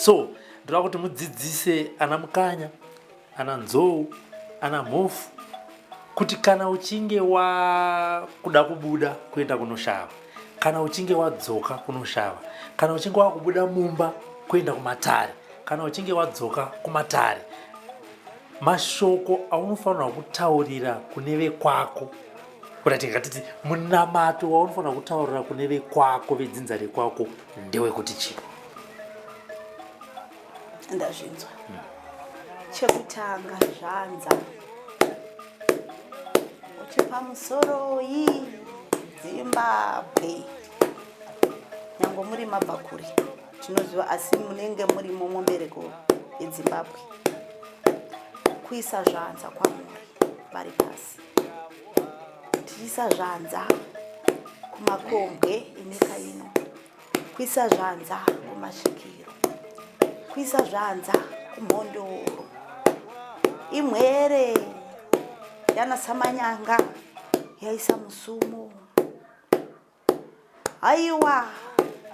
So ndoda kuti mudzidzise ana Mukanya, ana Nzou, ana Mhofu kuti kana uchinge wakuda kubuda kuenda kunoshava, kana uchinge wadzoka kunoshava, kana uchinge wakubuda mumba kuenda kumatare, kana uchinge wadzoka kumatare, mashoko aunofanirwa kutaurira kune vekwako, kuda tingatiti munamato waunofanira kutaurira kune vekwako, vedzinza rekwako, ndewekuti chii? Ndazvinzwa. Chekutanga, zvanza uchi pamusoroi Zimbabwe, nyange muri mabva kure tinoziva, asi munenge murimo mumbereko yeZimbabwe. Kuisa zvanza kwamuri vari pasi, tichiisa zvanza kumakombwe enyika ino, kuisa zvanza kumasvikiro, kuisa zvanza kumhondoro, imwere yana Samanyanga yaisa musumo. Haiwa,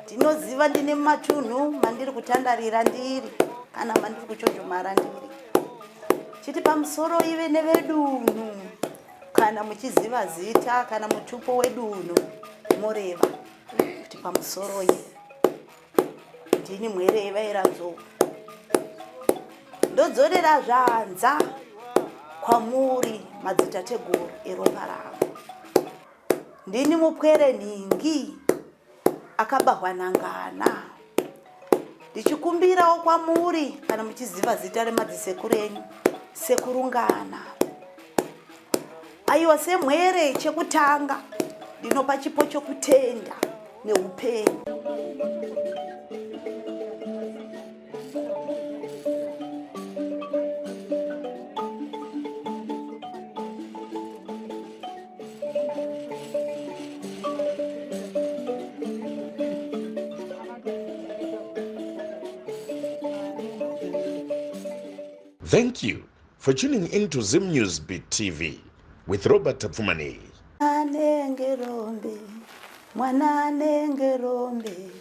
ndinoziva ndine matunhu mandiri kutandarira ndiri, kana mandiri kuchojomara ndiri. Chiti pamusoro ive nevedunhu, kana muchiziva zita kana mutupo wedunhu moreva kuti pamusoroi, ndini mwere yevairanzou, ndodzorera zvanza kwamuri madzitateguru eropa rangu. Ndini mupwere nhingi akabahwa nangana, ndichikumbirawo kwamuri kana muchiziva zita remadzisekuru enyu, sekurungana. Aiwa, semwere chekutanga ndinopa chipo chokutenda neupenyu. Thank you for tuning in to Zim News Beat TV with Robert Tapfumaneyi. Anenge rombe, mwana anenge rombe,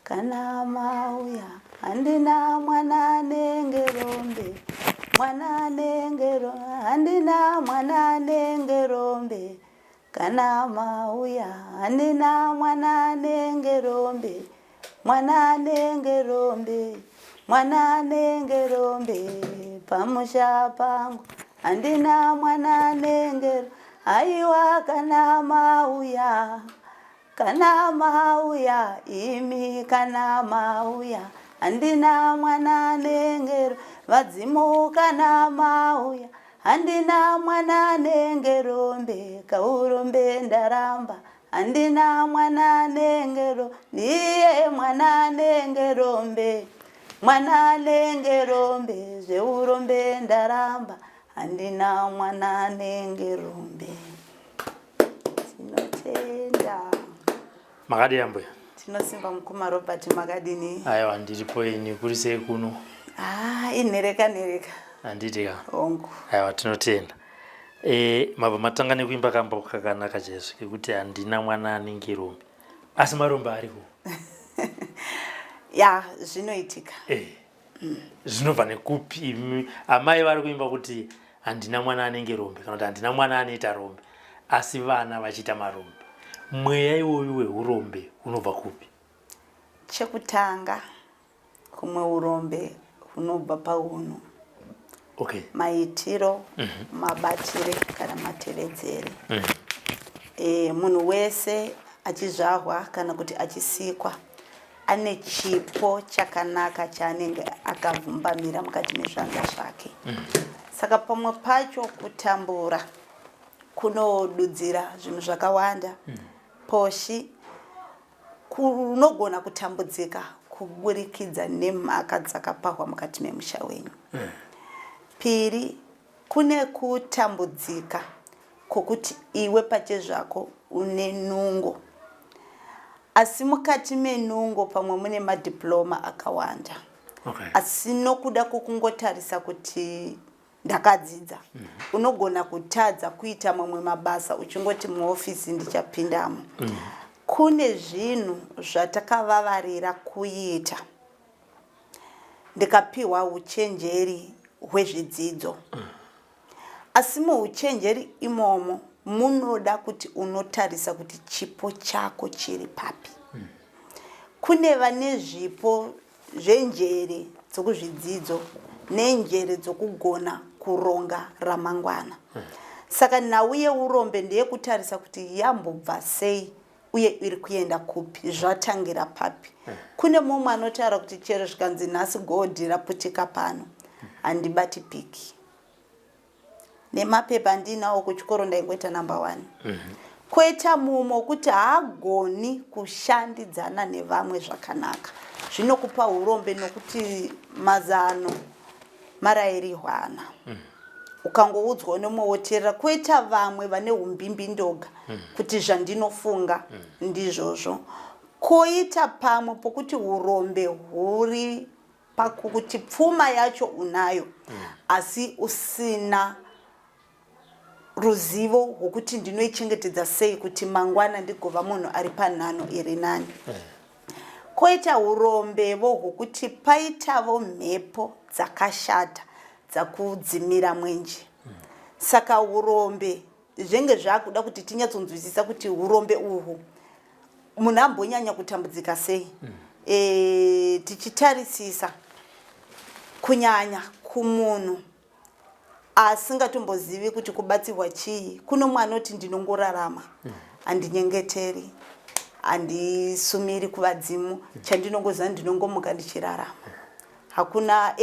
kana mauya handina mwana anenge rombe, mwana anenge rombe, handina mwana anenge rombe, kana mauya handina mwana anenge rombe, mwana anenge rombe, mwana anenge rombe, pamusha pangu handina mwana anenge. Haiwa, kana mauya, kana mauya imi, kana mauya handina mwana anenge, vadzimu, kana mauya handina mwana anenge rombe, kaurombe ndaramba, handina mwana anenge, ndiye mwana anenge rombe, mwana anenge rombe, zveurombe ndaramba, handina mwana anenge rombe. Tinotenda. Makadii ambuya? Tinosimba mukoma Robert, makadini? Aiwa, ndiripo ini, kuri sei kuno? Ah, inhereka nhereka. Handiti ka? Hongu. Aiwa, tinotenda. Mabva matanga nekuimba kambo kakanaka chaizvo kekuti handina mwana anenge rombe, asi marombe ariko. Ya, zvinoitika. Zvinobva nekupi? Imi amai vari kuimba kuti handina mwana anenge rombe, kana kuti handina mwana anoita rombe, asi vana vachiita marombe. Mweya iwoyu weurombe unobva kupi? Chekutanga, kumwe urombe hunobva paunhu, maitiro, mabatire kana matevedzere. Munhu wese achizvarwa kana kuti achisikwa ane chipo chakanaka chaanenge akavhumbamira mukati mezvanza zvake. Saka pamwe pacho kutambura kunodudzira zvinhu zvakawanda. Poshi kunogona kutambudzika kuburikidza nemhaka dzakapahwa mukati memusha wenyu. Piri, kune kutambudzika kwokuti iwe pachezvako une nungo, asi mukati menungo pamwe mune madiploma akawanda, asi nokuda kwokungotarisa kuti ndakadzidza, unogona kutadza kuita mamwe mabasa uchingoti muofisi ndichapindamo. Kune zvinhu zvatakavavarira kuita. Ndikapiwa uchenjeri hwezvidzidzo. Asi muuchenjeri imomo munoda kuti unotarisa kuti chipo chako chiri papi. Kune vane zvipo zvenjere dzokuzvidzidzo nenjere dzokugona kuronga ramangwana. Saka nhau yeurombe ndeyekutarisa kuti yambobva sei uye iri kuenda kupi, zvatangira papi. Kune mumwe anotaura kuti chero zvikanzi nhasi gold raputika pano, handibati piki. Nemapepa andiinawo kuchikoro ndaingoita number one. Koita mumwe wekuti haagoni kushandidzana nevamwe zvakanaka. Zvinokupa urombe nokuti mazano marairihwana. Ukangoudzwa unomwe woteerera. Koita vamwe vane umbimbindoga kuti zvandinofunga ndizvozvo. Koita pamwe pokuti urombe huri pakuti pfuma yacho unayo asi usina ruzivo rwokuti ndinoichengetedza sei kuti mangwana ndigova munhu ari panhano iri nani. Koita urombevo hwokuti paitavo mhepo dzakashata dzakudzimira mwenje. Saka urombe zvenge zvakuda kuti tinyatsonzwisisa kuti urombe uhu munhu ambonyanya kutambudzika sei. Tichitarisisa kunyanya kumunhu asingatombozivi kuti kubatsirwa chii. Kuno mumwe anoti ndinongorarama, handinyengeteri, handisumiri kuvadzimu, chandinongoziva ndinongomuka ndichirarama. Hakuna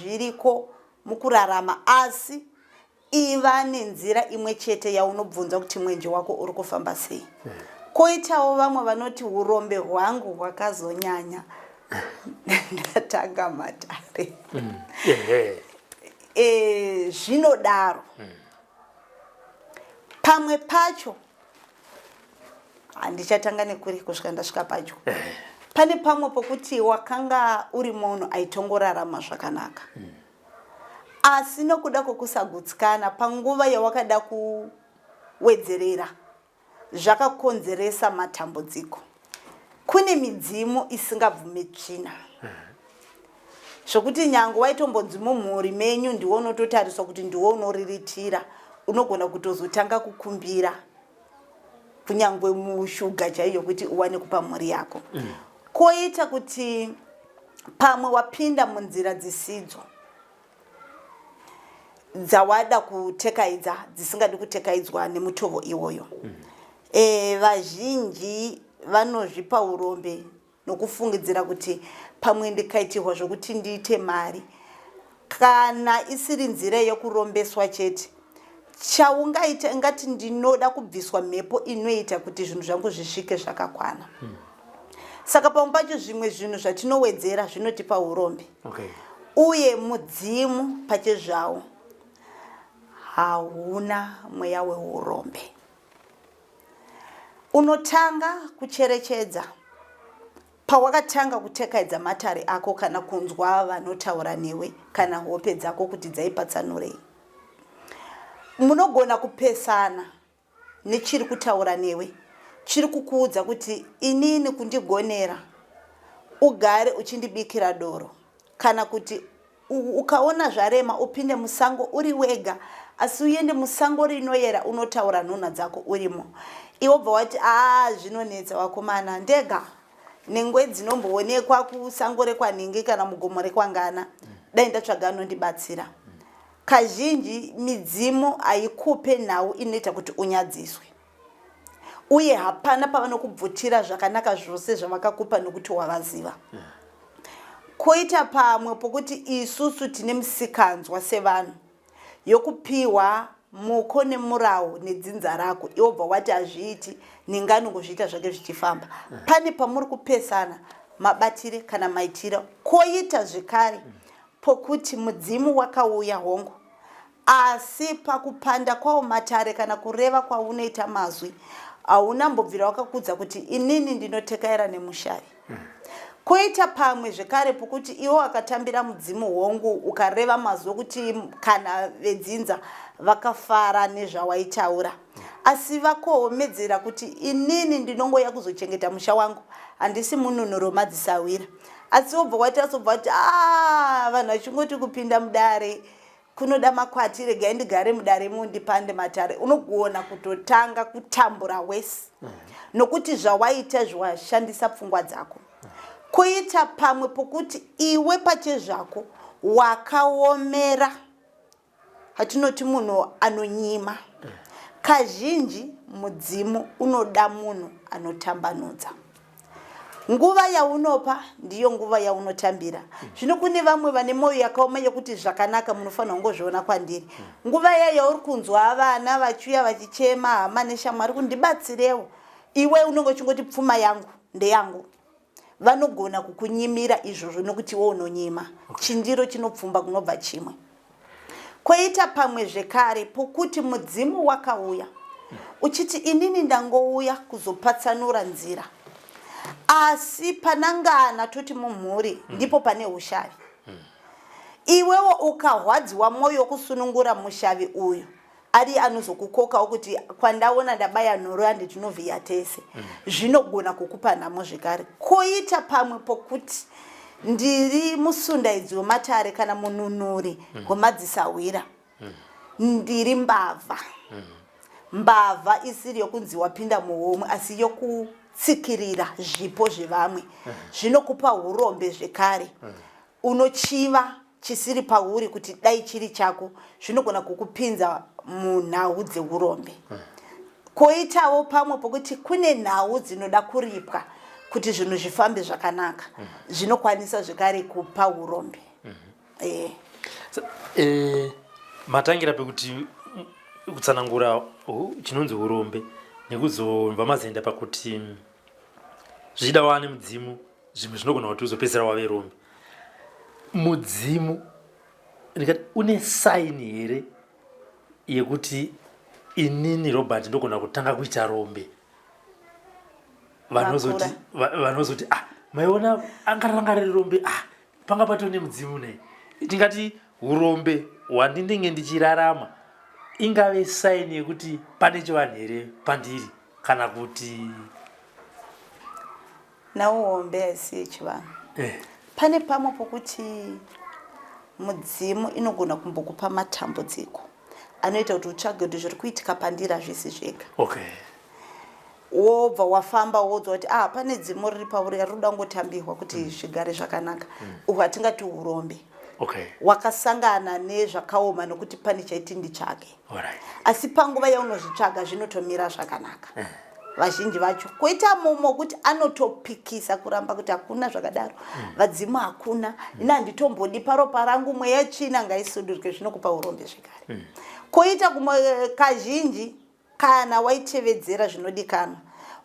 zviriko mukurarama, asi iva nenzira imwe chete yaunobvunza kuti mwenje wako uri kufamba sei. Koitawo vamwe vanoti urombe hwangu hwakazonyanya ndatanga matare. Zvinodaro. Pamwe pacho handichatanga nekuri kusvika ndasvika padyo. Pane pamwe pokuti wakanga uri munhu aitongorarama zvakanaka. Asi nokuda kwokusagutsikana panguva yawakada kuwedzerera zvakakonzeresa matambudziko. Kune midzimu isingabvume tsvina. Zvokuti nyange waitombonzi mumhuri menyu ndiwe unototariswa kuti ndiwe unoriritira, unogona kutozotanga kukumbira kunyangwe mushuga chaiyo kuti uwane kupa mhuri yako. Koita kuti pamwe wapinda munzira dzisidzo dzawada kutekaidza dzisingadi kutekaidzwa nemutovo iwoyo. Vazhinji vanozvipa urombe nokufungidzira kuti pamwe ndikaitirwa zvokuti ndiite mari. Kana isiri nzira yekurombeswa chete, chaungaita ingati ndinoda kubviswa mhepo inoita kuti zvinhu zvangu zvisvike zvakakwana. Saka pamwe pacho zvimwe zvinhu zvatinowedzera zvinotipa urombe. Uye mudzimu pachezvawo hauna mweya weurombe. Unotanga kucherechedza pawakatanga kutekaidza matare ako kana kunzwa vanotaura newe kana hope dzako kuti dzaipatsanurei. Munogona kupesana nechiri kutaura newe, chiri kukuudza kuti inini kundigonera ugare uchindibikira doro kana kuti Ukaona zvarema upinde musango uri wega asi uende musango rinoyera unotaura nhunha dzako urimo. Iwe wobva wati aa zvinonetsa vakomana ndega nengwe dzinomboonekwa kusango rekwanhingi kana mugomo rekwangana dai ndatsvaga anondibatsira. Kazhinji midzimu haikupe nhau inoita kuti unyadziswe uye hapana pavanokubvutira zvakanaka zvose zvavakakupa nokuti wavaziva. Koita pamwe pokuti isusu tine misikanzwa sevanhu yokupiwa muko nemurawo nedzinza rako iwe wobva wati hazviiti ninga anongozviita zvake zvichifamba. Pane pamuri kupesana mabatire kana maitiro. Koita zvekare pokuti mudzimu wakauya hongu Asi pakupanda kwawo matare kana kureva kwaunoita mazwi, hauna mbobvira wakakudza kuti inini ndinotekaira nemushavi. Koita pamwe zvekare pokuti iwe wakatambira mudzimu hongu ukareva mazwi okuti kana vedzinza vakafara nezvawaitaura asi vakohomedzera kuti inini ndinongouya kuzochengeta musha wangu handisi mununuro madzisahwira. Asi wobva watasobva wati a ah, vanhu vachingoti kupinda mudare kunoda makwati, regai ndigare mudare mundipande matare. Unogona kutotanga kutambura wese nokuti zvawaita zviwashandisa pfungwa dzako. Koita pamwe pokuti iwe pachezvako wakaomera, hatinoti munhu anonyima. Kazhinji mudzimu unoda munhu anotambanudza. Nguva yaunopa ndiyo nguva yaunotambira. Zvino kune vamwe vane mwoyo yakaoma yekuti zvakanaka munofanira kungozviona kwandiri. Nguva iya yauri kunzwa vana vachiuya vachichema, hama neshamwari kundibatsirewo, iwe unenge uchingoti pfuma yangu ndeyangu. Vanogona kukunyimira izvozvo nokuti iwe unonyima. Chindiro chinopfumba kunobva chimwe. Koita pamwe zvekare pokuti mudzimu wakauya uchiti inini ndangouya kuzopatsanura nzira, asi panangana toti mumhuri ndipo pane ushavi. Iwewo ukahwadziwa mwoyo wokusunungura mushavi uyu, ari anozokukokawo kuti kwandaona ndabaya nhoro yandi tinovhiya tese, zvinogona kukupa nhamo zvekare. Koita pamwe pokuti ndiri musundaidzi wematare kana mununuri wemadzisahwira, ndiri mbavha. Mbavha isiri yokunzi wapinda muhomwe, asi yokutsikirira zvipo zvevamwe, zvinokupa urombe zvekare. Unochiva chisiri pauri kuti dai chiri chako, zvinogona kukupinza munhau dzeurombe. Koitawo pamwe pokuti kune nhau dzinoda kuripwa kuti zvinhu zvifambe zvakanaka, zvinokwanisa zvekare kupa urombe. Matangira pekuti kutsanangura chinonzi urombe nekuzobva mazoenda pakuti zvichida wane mudzimu, zvimwe zvinogona kuti uzopedzisira wave rombe. Mudzimu ndikati une saini here yekuti inini Robert ndogona kutanga kuita rombe? Vanozoti vanozoti ah, maiona angaranga riri rombe, ah, panga patone mudzimu nei. Tingati urombe hwandinenge ndichirarama ingave saini yekuti pane chivanhu here pandiri, kana kuti Nhau hombe haisi yechivanhu. Pane pamwe pokuti mudzimu inogona kumbokupa matambudziko anoita kuti utsvage kuti zviri kuitika pandiri hazvisi zvega. Wobva wafamba woudzwa kuti ah, pane dzimu riri pauri riri kuda kungotambirwa kuti zvigare zvakanaka. Uhwu hatingati urombe. Wakasangana nezvakaoma nokuti pane chaiti nditsvage. Asi panguva yaunozvitsvaga zvinotomira zvakanaka. Vazhinji vacho koita mumwe wekuti anotopikisa kuramba kuti hakuna zvakadaro, vadzimu hakuna, ini handitombodi paropa rangu, mweya tsvina ngaisudurike, zvinokupa urombe zvekare. Koita kumwe kazhinji kana waitevedzera zvinodikanwa,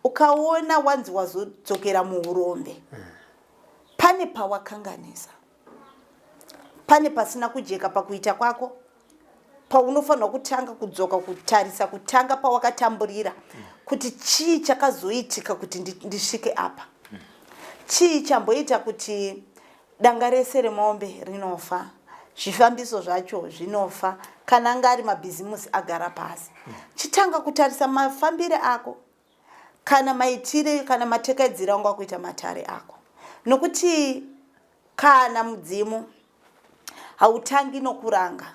ukaona wanzi wazodzokera muurombe, pane pawakanganisa, pane pasina kujeka pakuita kwako, paunofanirwa kutanga kudzoka kutarisa kutanga pawakatamburira kuti chii chakazoitika kuti ndisvike apa, chii chamboita kuti danga rese remombe rinofa, zvifambiso zvacho zvinofa, kana anga ari mabhizimusi agara pasi. Chitanga kutarisa mafambire ako, kana maitire, kana matekaidziro angu akuita matare ako, nokuti kana mudzimu hautangi nokuranga,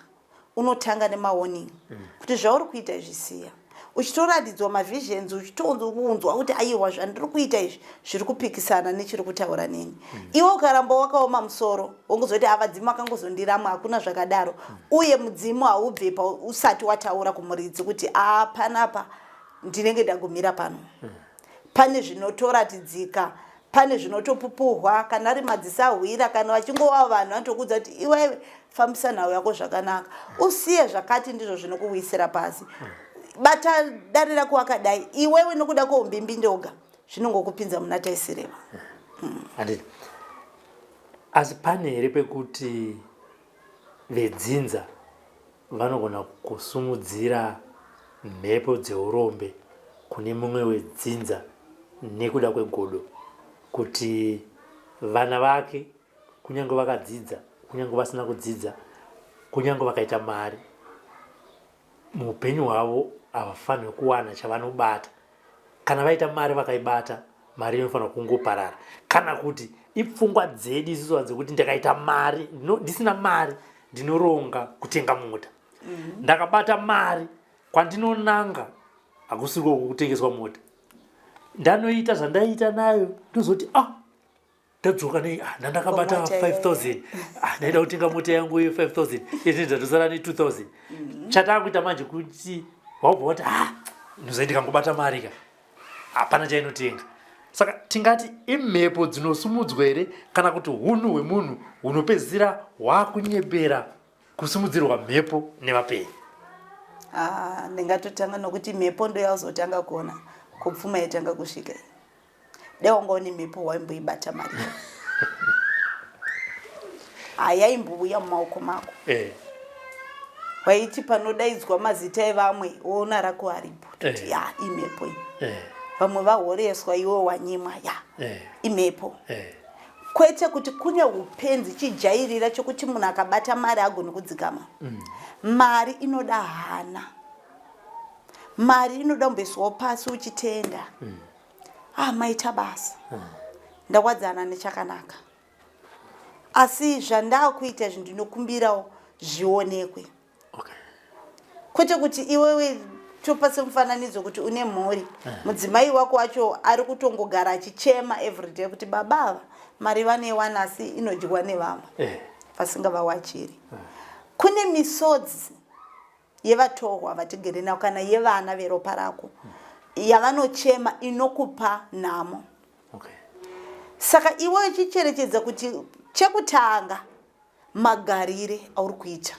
unotanga nemawarning kuti zvauri kuita izvi siya, uchitoratidzwa mavisions, uchitonzwa kuti aiwa, zvandiri kuita izvi zviri kupikisana nechiri kutaura neni. Iwe ukaramba wakaoma musoro, wongozoti avadzimu akangozondiramwa, hakuna zvakadaro. Uye mudzimu haubve usati wataura kumuridzi kuti a panapa ndinenge ndagumira pano. Pane zvinotoratidzika, pane zvinotopupuhwa, kana ari madzisahwira, kana vachingova vanhu vanotokuudza kuti iwewe fambisa nhau yako zvakanaka, usiye zvakati, ndizvo zvinokuwisira pasi. Bata dare rako wakadai, iwewe nokuda kweumbimbindoga zvinongokupinza muna taisireva. Handiti asi pane here pekuti vedzinza vanogona kusumudzira mhepo dzeurombe kune mumwe wedzinza nekuda kwegodo, kuti vana vake kunyange vakadzidza, kunyange vasina kudzidza, kunyange vakaita mari muupenyu hwavo, havafanirwi kuwana chavanobata? Kana vaita mari, vakaibata mari inofanira kungoparara, kana kuti ipfungwa dzedu isusu vanhu dzekuti ndikaita mari ndisina mari ndinoronga kutenga mota. Ndakabata mari kwandinonanga hakusiko kutengeswa mota. Ndanoita zvandaita nayo ndozoti ah ndadzoka nei ah, ndandakabata 5000 ah, ndaida kutenga mota yangu ye 5000 ese ndatosara ne 2000 mhm. chataakuita manje kuti wabva wati ah ndozai ndikangobata mari ka hapana chainotenga saka tingati imhepo dzinosumudzwa here kana kuti hunhu hwemunhu hunopedzisira hwakunyepera kusimudzirwa mhepo nevapenyu ah, ndingatotanga nokuti mhepo ndoyazotanga kuona kupfuma yatanga kusvika dai wanga une mhepo waimboibata mari hayaimbouya mumaoko mako eh. Waiti panodaidzwa mazita evamwe woona rako aripo toti eh. Ya imhepo iyi eh. Vamwe vahoreswa iwe wanyimwa ya eh. Imhepo eh. Kwete kuti kune upenzi chijairira chokuti munhu akabata mari agoni kudzikama. Mari inoda hana, mari inoda kumboiswawo pasi uchitenda. Ah, maita basa. Ndawadzana nechakanaka, asi zvandakuita izvi ndinokumbirawo zvionekwe. Kwete kuti iwewe topa semufananidzo kuti une mhuri. Mudzimai wako wacho ari kutongogara achichema everyday kuti baba ava mari vanoiwana asi inodyiwa nevamwe vasingavawachiri. Kune misodzi yevatohwa vatigere navo kana yevana veropa rako yavanochema inokupa nhamo. Saka iwe uchicherechedza kuti chekutanga magarire auri kuita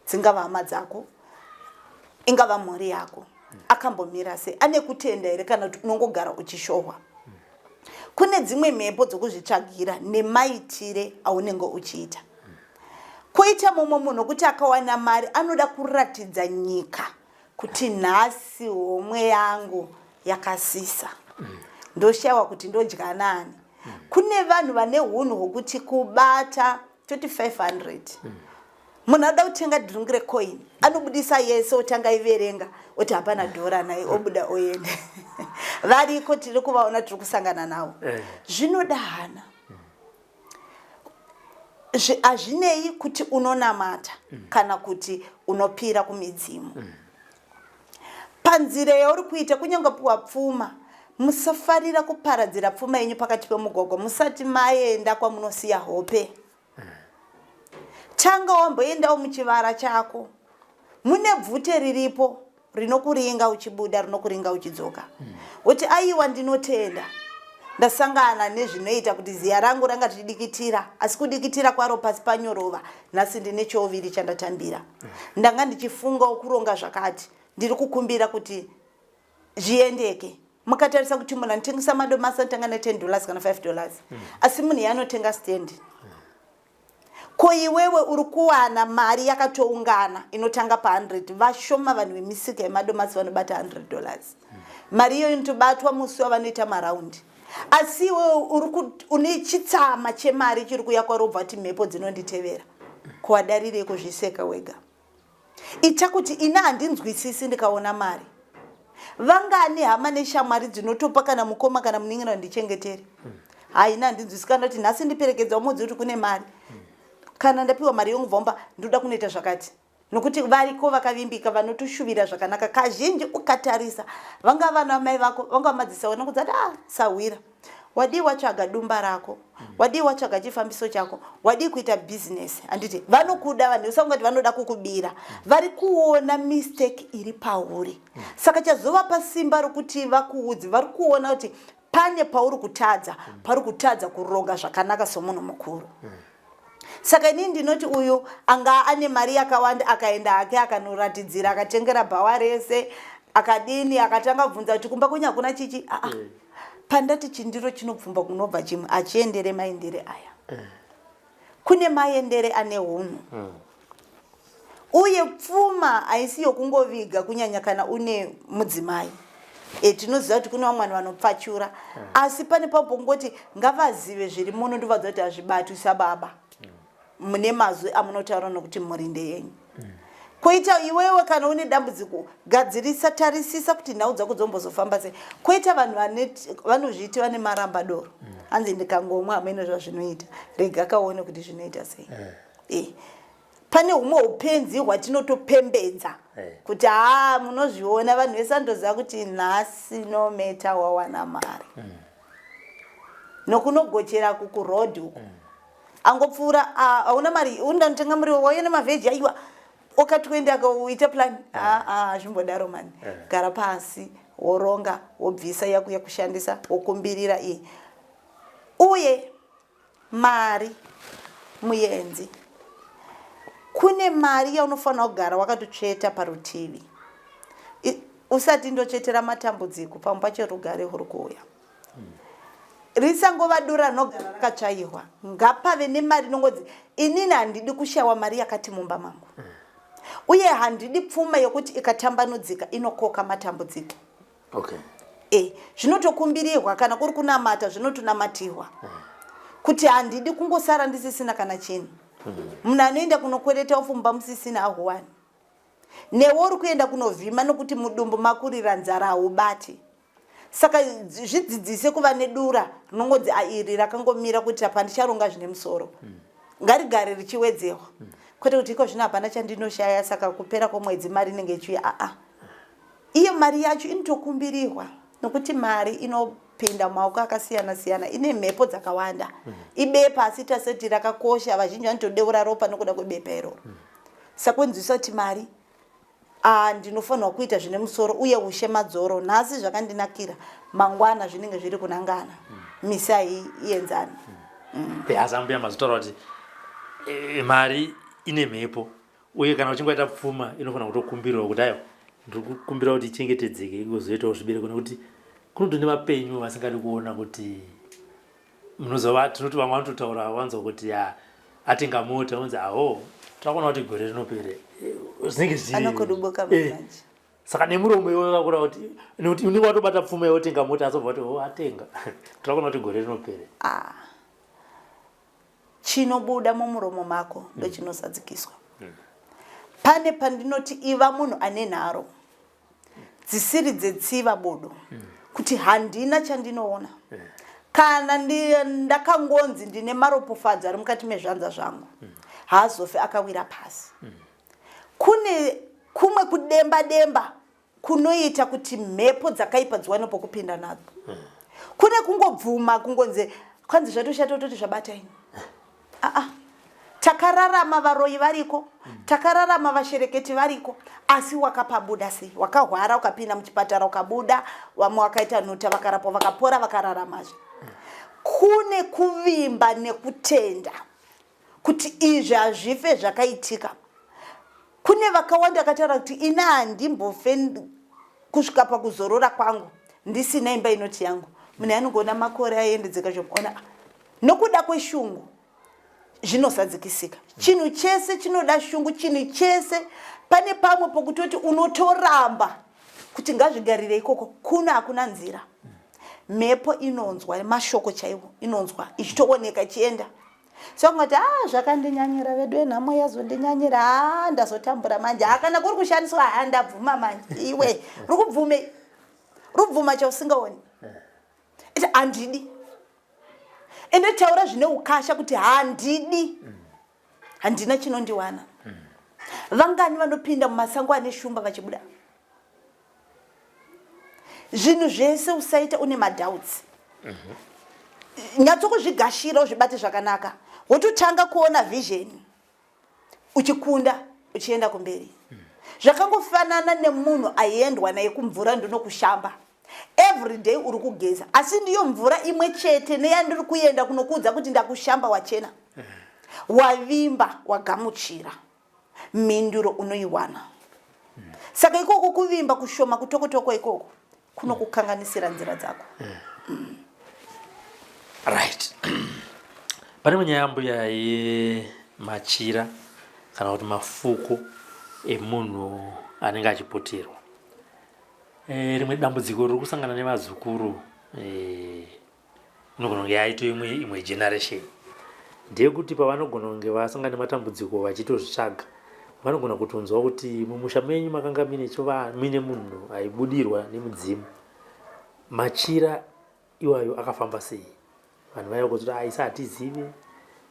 dzingava hama dzako, ingava mhuri yako, akambomira sei, ane kutenda here kana kuti unongogara uchishohwa. Kune dzimwe mhepo dzokuzvitsvagira nemaitire aunenge uchiita. Koita mumwe munhu wekuti akawana mari anoda kuratidza nyika kuti nhasi homwe yangu yakasisa, ndoshayiwa kuti ndodya nani. Kune vanhu vane hunhu hwokuti kubata toti 500, munhu anoda kutenga drink recoin, anobudisa yese otanga iverenga oti hapana dhora naye, obuda oenda. Variko, tiri kuvaona, tiri kusangana navo. Zvinoda hana. Hazvinei kuti unonamata kana kuti unopira kumidzimu. Panzira yauri kuita, kunyange piwa pfuma, musafarira kuparadzira pfuma yenyu pakati pemugwagwa musati maenda kwamunosiya hope. Tanga wamboendawo muchivara chako mune bvute riripo rinokuringa uchibuda, rinokuringa uchidzoka, woti aiwa, ndinotenda ndasangana nezvinoita kuti ziya rangu ranga richidikitira, asi kudikitira kwaro pasi panyorova, nhasi ndine chouviri chandatambira. Ndanga ndichifungawo kuronga zvakati, ndiri kukumbira kuti zviendeke. Mukatarisa kuti munhu anotengesa madomasi anotanga ne10 dollars kana 5 dollars, asi munhu iye anotenga stand. Ko iwewe uri kuwana mari yakatoungana inotanga pa100? Vashoma vanhu vemisika yemadomasi vanobata 100 dollars. Mari iyoyo inotobatwa musi wavanoita maraundi, asi iwewe uri une chitsama chemari chiri kuya kwauri, ubva kuti mhepo dzinonditevera. Kuwadarirei kuzviseka wega? Ita kuti ini handinzwisisi ndikaona mari. Vangani hama neshamwari dzinotopa kana mukoma kana munin'ina ndichengetere? Haina, handinzwisisi. Kana kuti nhasi ndiperekedza umudzi kuti kune mari, kana ndapiwa mari yongobvomba ndoda kunoita zvakati, nokuti variko vakavimbika vanotoshuvira zvakanaka. Kazhinji ukatarisa vanga vana mai vako, vanga madzisa vanokudza kuti ah, sahwira, wadii watsvaga dumba rako, wadii watsvaga chifambiso chako, wadii kuita bhizinesi? Handiti vanokuda vanhu? Usangati vanoda kukubira, vari kuona mistake iri pauri. Saka chazovapa simba rokuti vakuudze, vari kuona kuti pane pauri kutadza, pauri kutadza kuronga zvakanaka somunhu mukuru. Saka inini ndinoti uyu anga ane mari yakawanda akaenda hake akanoratidzira, akatengera bhawa rese, akadini, akatanga kubvunza kuti kumba kwenyu hakuna chichi. Aa, pandati chindiro chinobvumba kunobva chimwe, achiendere maendere aya. Kune maendere ane hunhu. Uye pfuma haisi yokungoviga, kunyanya kana une mudzimai. Tinoziva kuti kune vamwe vanhu vanopfachura, asi pane pambongoti ngavazive zviri muno, ndovadza kuti hazvibatwi sababa. Mune mazwi amunotaura nokuti mhuri ndeyenyu. Koita iwewe kana une dambudziko, gadzirisa, tarisisa kuti nhau dzako dzombozofamba sei. Koita vanhu vanozviiti vane maramba doro. Hanzi ndikangomwa hameno zvazvinoita, rega kaone kuti zvinoita sei. Eh. Pane humwe upenzi hwatinotopembedza kuti haa munozviona vanhu vese vanotoziva kuti nhasi nometa wawana mari. Nokunogochera kukuroad uku. Angopfuura hauna mari undanitenga muriwo wauye nemavheji aiwa oka 20 akauita plan. Aa hazvimbodaro mani. Gara pasi woronga wobvisa yako yekushandisa wokumbirira iyi. Uye mari muyenzi kune mari yaunofanira kugara wakatotsveta parutivi usati ndotsvetera matambudziko pamwe pacho rugare huri kuuya. Risangova dura rinogara rakatsvairwa, ngapave nemari inongonzi inini handidi kushaiwa mari yakati mumba mangu, uye handidi pfuma yokuti ikatambanudzika inokoka matambudziko. Okay. Zvinotokumbirirwa kana kuri kunamata zvinotonamatirwa kuti handidi kungosara ndisisina kana chinhu. Munhu anoenda kunokwereta ofumba musisina ahuwani, newe uri kuenda kunovhima nokuti mudumbu makurira nzara haubati. Saka zvidzidzise kuva nedura rinongonzi iri rakangomira kuti pandicharonga zvine musoro. Ngarigare richiwedzerwa. Kwete kuti iko zvino hapana chandinoshaya saka kupera kwomwedzi mari inenge ichiuya. Aa. Iyo mari yacho inotokumbirirwa nokuti mari inopinda mumaoko akasiyana siyana ine mhepo dzakawanda. Ibepa asi taseti rakakosha, vazhinji vanotodeura ropa nokuda kwebepa iroro. Saka wonzwisisa kuti mari ndinofanirwa kuita zvine musoro uye ushe madzoro. Nhasi zvakandinakira, mangwana zvinenge zviri kunangana. Misi haienzani. Asi ambuya mazotaura kuti mari ine mhepo uye kana uchinge waita pfuma inofanira kutokumbirwa kuti aiwa ndiri kukumbira kuti ichengetedzeke igozoitawo zvibereko, nekuti kunotone vapenyu vasingadi kuona kuti munozova tinoti vamwe vanototaura vanzwa kuti ya atenga mota unzi aho takuona kuti gore rinopere zvinenge zviri Anokudubuka manje. Saka nemuromo iwe vakura kuti nekuti unenge watobata pfuma yotenga mota azobva kuti oh atenga tirakuona kuti gore rinopere. Chinobuda mumuromo mako ndochinozadzikiswa. Pane pandinoti iva munhu ane nharo dzisiri dzetsiva bodo, kuti handina chandinoona. Kana ndakangonzi ndine maropafadzo ari mukati mezvanza zvangu, haazofi akawira pasi. Kune kumwe kudemba demba kunoita kuti mhepo dzakaipa dziwane pokupinda nadzo. Kune kungobvuma kungonzi kwanzi zvatoshata toti zvabata ini. Aa, takararama varoyi variko, takararama vashereketi variko, asi wakapabuda sei? Wakahwara ukapinda muchipatara ukabuda, vamwe vakaita nhuta vakarapwa vakapora vakararamazve. Kune kuvimba nekutenda kuti izvi hazvife zvakaitika. Kune vakawanda vakataura kuti ini handimbofe kusvika pakuzorora kwangu ndisina imba inoti yangu. Munhu anongoona makore aendedzeka zvokuona nokuda kweshungu zvinozadzikisika. Chinhu chese chinoda shungu, chinhu chese. Pane pamwe pokutoti unotoramba kuti ngazvigarire ikoko, kuno hakuna nzira. Mhepo inonzwa mashoko chaiwo, inonzwa ichitooneka ichienda. So kungoti zvakandinyanyira vedu yenhamo yazondinyanyira, ndazotambura manje. Kana kuri kushandiswa, ndabvuma manje. Iwe rukubvume, rubvuma chausingaoni. Iti handidi. Ende taura zvine ukasha kuti handidi. Handina chinondiwana. Vangani vanopinda mumasango ane shumba vachibuda? Zvinhu zvese usaita une madoubts. Nyatsokuzvigashira uzvibate zvakanaka. Wototanga kuona vision uchikunda uchienda kumberi. Zvakangofanana nemunhu aiendwa naye kumvura ndinokushamba. Every day uri kugeza, asi ndiyo mvura imwe chete neyandiri kuenda kunokuudza kuti ndakushamba wachena. Wavimba, wagamuchira. Mhinduro unoiwana. Saka ikoko kuvimba kushoma kutokotoko ikoko kunokukanganisira nzira dzako. Right. Pane imwe nyaya mbuya yemachira kana kuti mafuko emunhu anenge achiputirwa. Rimwe dambudziko riri kusangana nevazukuru inogona kunge yaito imwe generation ndeyekuti pavanogona kunge vasangana nematambudziko vachitozvitsvaga, vanogona kutonzwa kuti mumusha menyu makanga mine munhu aibudirwa nemudzimu. Machira iwayo akafamba sei? Vanhu vaya vagozoti aisa ah, hatizive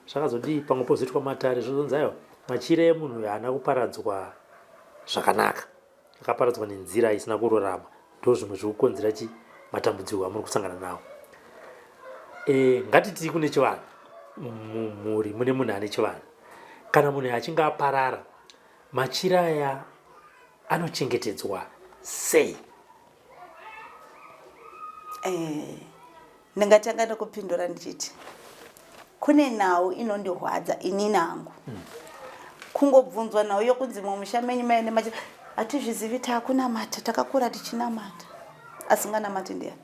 zvakazodii, pamwe pozoitwa matare zvozonzi aiwa machira emunhu uyu haana kuparadzwa zvakanaka, akaparadzwa nenzira isina kururama. Ndo zvimwe zviri kukonzera chi matambudziko amuri kusangana nawo. E, ngatitii kune chivanhu mumhuri mune munhu ane chivanhu. Kana munhu achinge aparara, machira aya anochengetedzwa sei? Eh, ndingatanga nekupindura ndichiti kune nhau inondihwadza inini hangu mm. Kungobvunzwa nhau yokunzi mumusha menyu maine machira, hatizvizivi, takunamata, takakura tichinamata. Asinganamati ndiyani?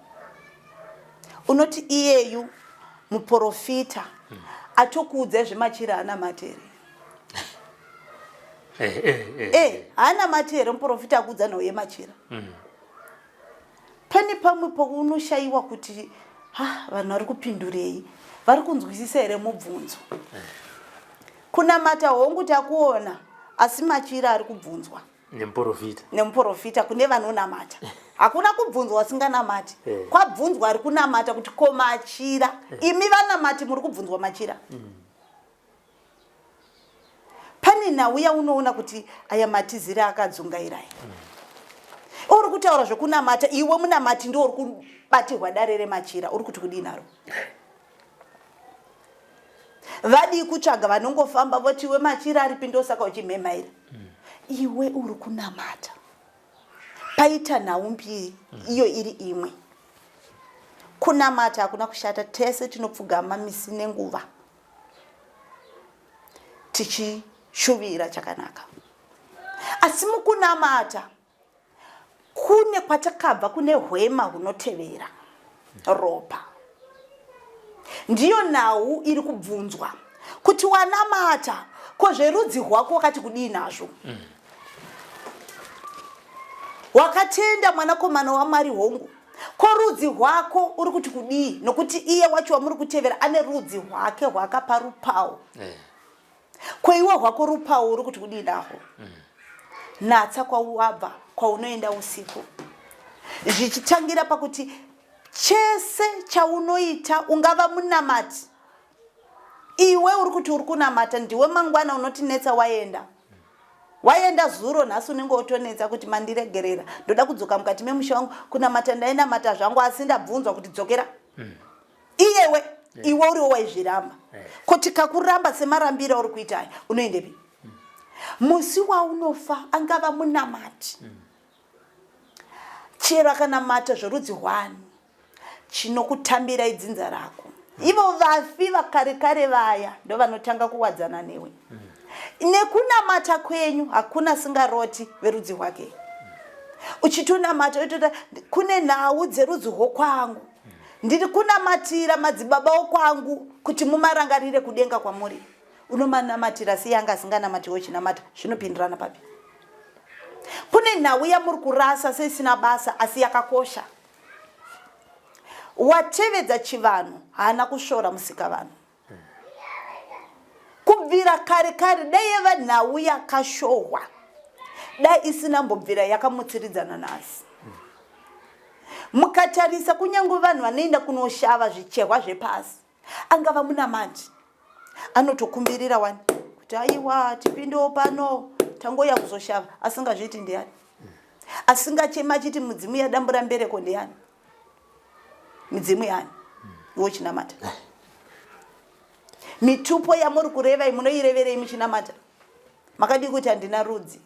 Unoti iyeyu muprofita atokuudzai zvemachira anamati here? Eh, eh, eh, eh haanamati here muprofita akuudza nhau yemachira? Pane pamwe paunoshaiwa kuti ha vanhu vari kupindurei, vari kunzwisisa here mubvunzo. Kunamata hongu takuona, asi machira ari kubvunzwa nemuprofita. Nemuprofita kune vanonamata. Hakuna kubvunzwa vasinganamati. Kwabvunzwa ari kunamata kuti ko machira. Imi vanamati muri kubvunzwa machira. Pane nhau yaunoona kuti aya matizire akadzungaira aya. Uri kutaura zvekunamata, iwe munamati ndiwo uri kubatirwa dare remachira, uri kuti kudii naro? Vadii kutsvaga vanongofamba voti iwe machira aripi, ndosaka uchimhemhaira. Iwe uri kunamata. Paita nhau mbiri, iyo iri imwe. Kunamata hakuna kushata, tese tinopfugama misi nenguva tichishuvira chakanaka. Asi mukunamata kune kwatakabva, kune hwema hunotevera ropa. Ndiyo nhau iri kubvunzwa kuti wanamata, ko zverudzi rwako wakati kudii nazvo? Wakatenda mwanakomana waMwari hongu, ko rudzi rwako uri kuti kudii? Nokuti iye wacho wamuri kutevera ane rudzi rwake rwaakapa rupawo. Ko iwe rwako rupawo uri kuti kudii nahwo? Natsa kwawabva, kwaunoenda usiku, zvichitangira pakuti chese chaunoita, ungava munamati, iwe uri kuti uri kunamata, ndiwe mangwana unotinetsa waenda. Waenda zuro, nhasi unenge wotonetsa kuti mandiregerera, ndoda kudzoka mukati memusha wangu. Kunamata ndainamata zvangu, asi ndabvunzwa kuti dzokera. Iyewe iwe uriwo waizviramba. Ko tikakuramba semarambiro auri kuita aya, unoendepi? Musi waunofa, angava munamati, chero akanamata zvorudzi hwani, chinokutambira idzinza rako. Ivo vafi vakare kare vaya ndo vanotanga kuwadzana newe. Nekunamata kwenyu hakuna singaroti verudzi rwake. Uchitonamata utota kune nhau dzerudzi rwokwangu, ndiri kunamatira madzibaba okwangu kuti mumarangarire kudenga kwamuri. Unomanamatira sei anga asinganamatiwo chinamata? Zvinopindirana papi? Kune nhau yamuri kurasa seisina basa, asi yakakosha. Watevedza chivanhu haana kusvora musikavanhu. Kubvira kare kare, dai yava nhau yakashohwa, dai isina mbobvira yakamutsiridzana nhasi. Mukatarisa kunyange vanhu vanoenda kunoshava zvichehwa zvepasi, angava munamati, anotokumbirira wani kuti aiwa tipindewo pano, tangoya kuzoshava. Asingazviiti ndiani? Asingachema achiti mudzimu yadambura mbereko ndiani? Midzimu yani iwe uchinamata? Mitupo yamuri kureva munoireverei muchinamata? Makadii kuti handina rudzi?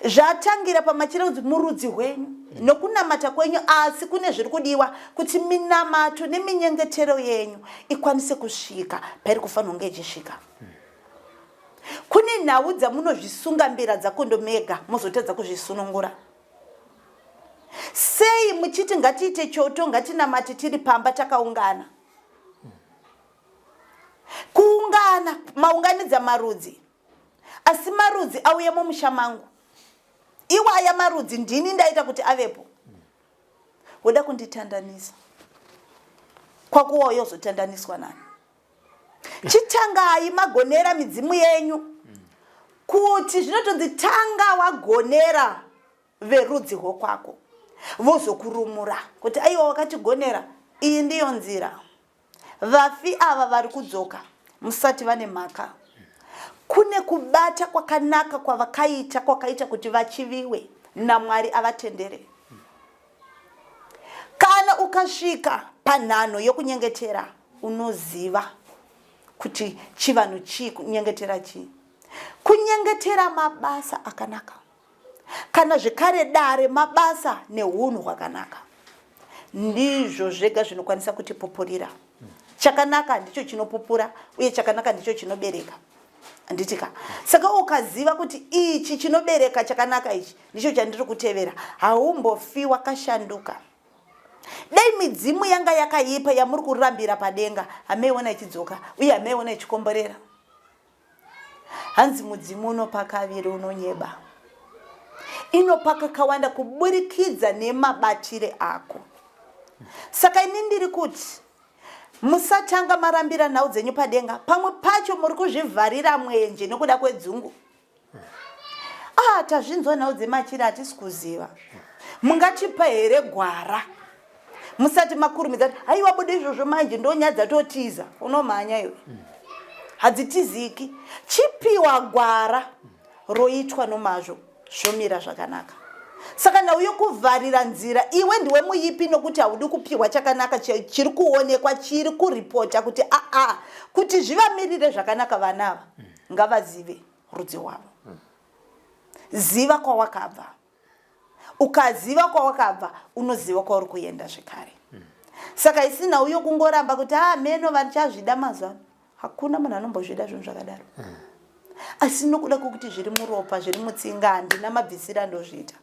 Zvatangira pamachira kunzi murudzi hwenyu nokunamata kwenyu, asi kune zviri kudiwa kuti minamato neminyengetero yenyu ikwanise kusvika pairi kufanirwa kunge ichisvika. Kune nhau dzamunozvisunga mbira dzakondo mega, mozotadza kuzvisunungura. Sei muchiti ngatiite choto, ngatinamate tiri pamba takaungana? Kuungana maunganidza marudzi, asi marudzi auya mumusha mangu. Iwaya marudzi ndini ndaita kuti avepo, woda kunditandanisa kwakuwa yozotandaniswa nani? Chitangai magonera midzimu yenyu, kuti zvinotonzi tanga wagonera verudzi rwokwako, vozokurumura kuti aiwa wakatigonera, iyi ndiyo nzira. Vafi ava vari kudzoka musati vane mhaka. Kune kubata kwakanaka kwavakaita kwakaita kuti vachiviwe naMwari avatendere. Kana ukasvika panhanho yokunyengetera unoziva kuti chivanhu chii, kunyengetera chii. Kunyengetera mabasa akanaka. Kana zvekare dare mabasa nehunhu hwakanaka ndizvo zvega zvinokwanisa kutipupurira. Chakanaka ndicho chinopupura uye chakanaka ndicho chinobereka. Handiti ka? Saka ukaziva kuti ichi chinobereka chakanaka ichi ndicho chandiri kutevera, haumbofi wakashanduka. Dai midzimu yanga yakaipa yamuri kurambira padenga, hamaiona ichidzoka uye hamaiona ichikomborera. Hanzi mudzimu unopa kaviri unonyeba. Inopa kakawanda kuburikidza nemabatire ako. Saka ini ndiri kuti musatanga marambira nhau dzenyu padenga, pamwe pacho muri kuzvivharira mwenje nokuda kwedzungu. Ah, tazvinzwa nhau dzemachira hatisi kuziva. Mungatipa here gwara? Musati makurumidza kuti haiwa buda izvozvo manje ndonyadza totiza. Unomhanya iwe. Hadzitiziki. Chipiwa gwara roitwa nomazvo zvomira zvakanaka. Saka nhau yokuvharira nzira iwe ndiwe muipi nokuti haudi kupiwa chakanaka chiri kuonekwa chiri kuripota kuti aa kuti zvivamirire zvakanaka vana ava ngavazive rudzi rwavo. Ziva kwawakabva. Ukaziva kwawakabva unoziva kwauri kuenda zvekare. Saka isi nhau yokungoramba kuti haa meno vachazvida mazuva ano. Hakuna munhu anombozvida zvinhu zvakadaro. Asi nokuda kwokuti zviri muropa, zviri mutsinga, handina mabvisiro andozviita.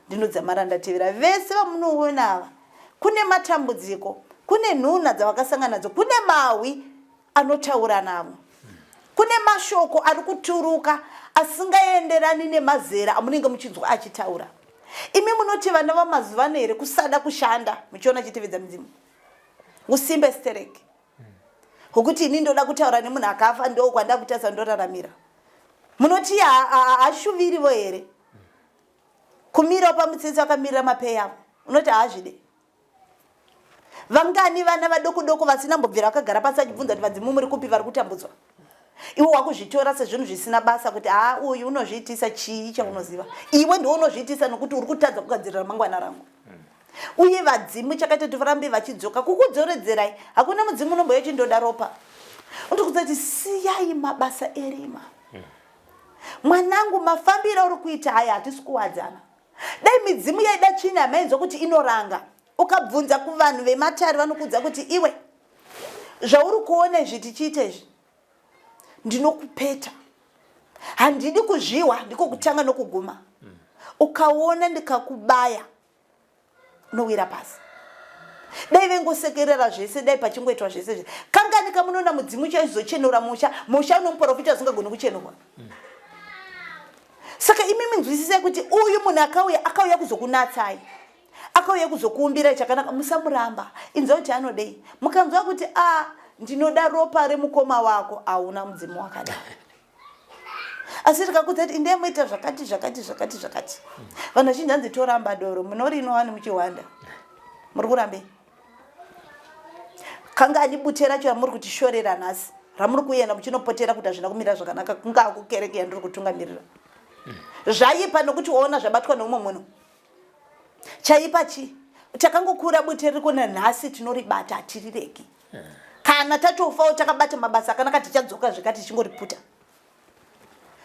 Ndinodzamara ndatevera vese vamunoona ava. Kune matambudziko, kune nhunha dzavakasangana nadzo, kune mahwi anotaura navo. Kune mashoko ari kuturuka asingaenderani nemazera amunenge muchinzwa achitaura. Imi munoti vana vamazuva ano here kusada kushanda muchiona chitevedza midzimu? Usimbe stereki. Hwokuti ini ndoda kutaura nemunhu akafa ndo kwandakutarisa ndoraramira. Munoti haashuvirivo here? Kumirawo pamutsetse vakamirira mapei avo. Unoti haazvide. Vangani vana vadoko doko vasina mbobvira vakagara pasi vachibvunza kuti vadzimu muri kupi vari kutambudzwa. Iwe wakuzvitora sezvinhu zvisina basa kuti haa uyu unozviitisa chii chaunoziva. Iwe ndiwe unozviitisa nokuti uri kutadza kugadzirira ramangwana rangu. Uye vadzimu chakaita kuti varambe vachidzoka kukudzoredzerai. Hakuna mudzimu unombouya uchindoda ropa. Unotokudza kuti siyai mabasa erima. Mwanangu mafambiro auri kuita aya hatisi kuwadzana. Dai midzimu yaida tsvina yamainzwa kuti inoranga. Ukabvunza kuvanhu vematare vanokuudza kuti iwe zvauri kuona izvi tichiita izvi ndinokupeta. Handidi kuzvihwa ndiko kutanga nokuguma. Ukaona ndikakubaya unowira pasi. Dai vengosekerera zvese dai pachingoitwa zvese zvese. Kangani kamunoona mudzimu chaizochenura musha, musha unomuprofita usingagoni kuchenurwa. Saka imi minzwisisai kuti uyu munhu akauya akauya kuzokunatsai. Akauya kuzokuumbirai chakanaka musamuramba. Inzwa kuti anodei. Mukanzwa kuti a ah, ndinoda ropa remukoma wako hauna mudzimu wakadaro. Asi tikakudza kuti indai moita zvakati zvakati zvakati zvakati. Vanhu vazhinji hanzi toramba doro munorinwa wani muchihwanda. Muri kurambei? Kangani bute racho ramuri kutishorera nhasi ramuri kuenda muchinopotera kuti hazvina kumira zvakanaka kungaa kukereke yandiri kutungamirira. Zvaipa nokuti waona zvabatwa neumwe munhu. Chaipa chii? Takangokura bute ririko nanhasi tinoribata hatiriregi. Kana tatofawo takabata mabasa akanaka tichadzoka zvekati tichingoriputa.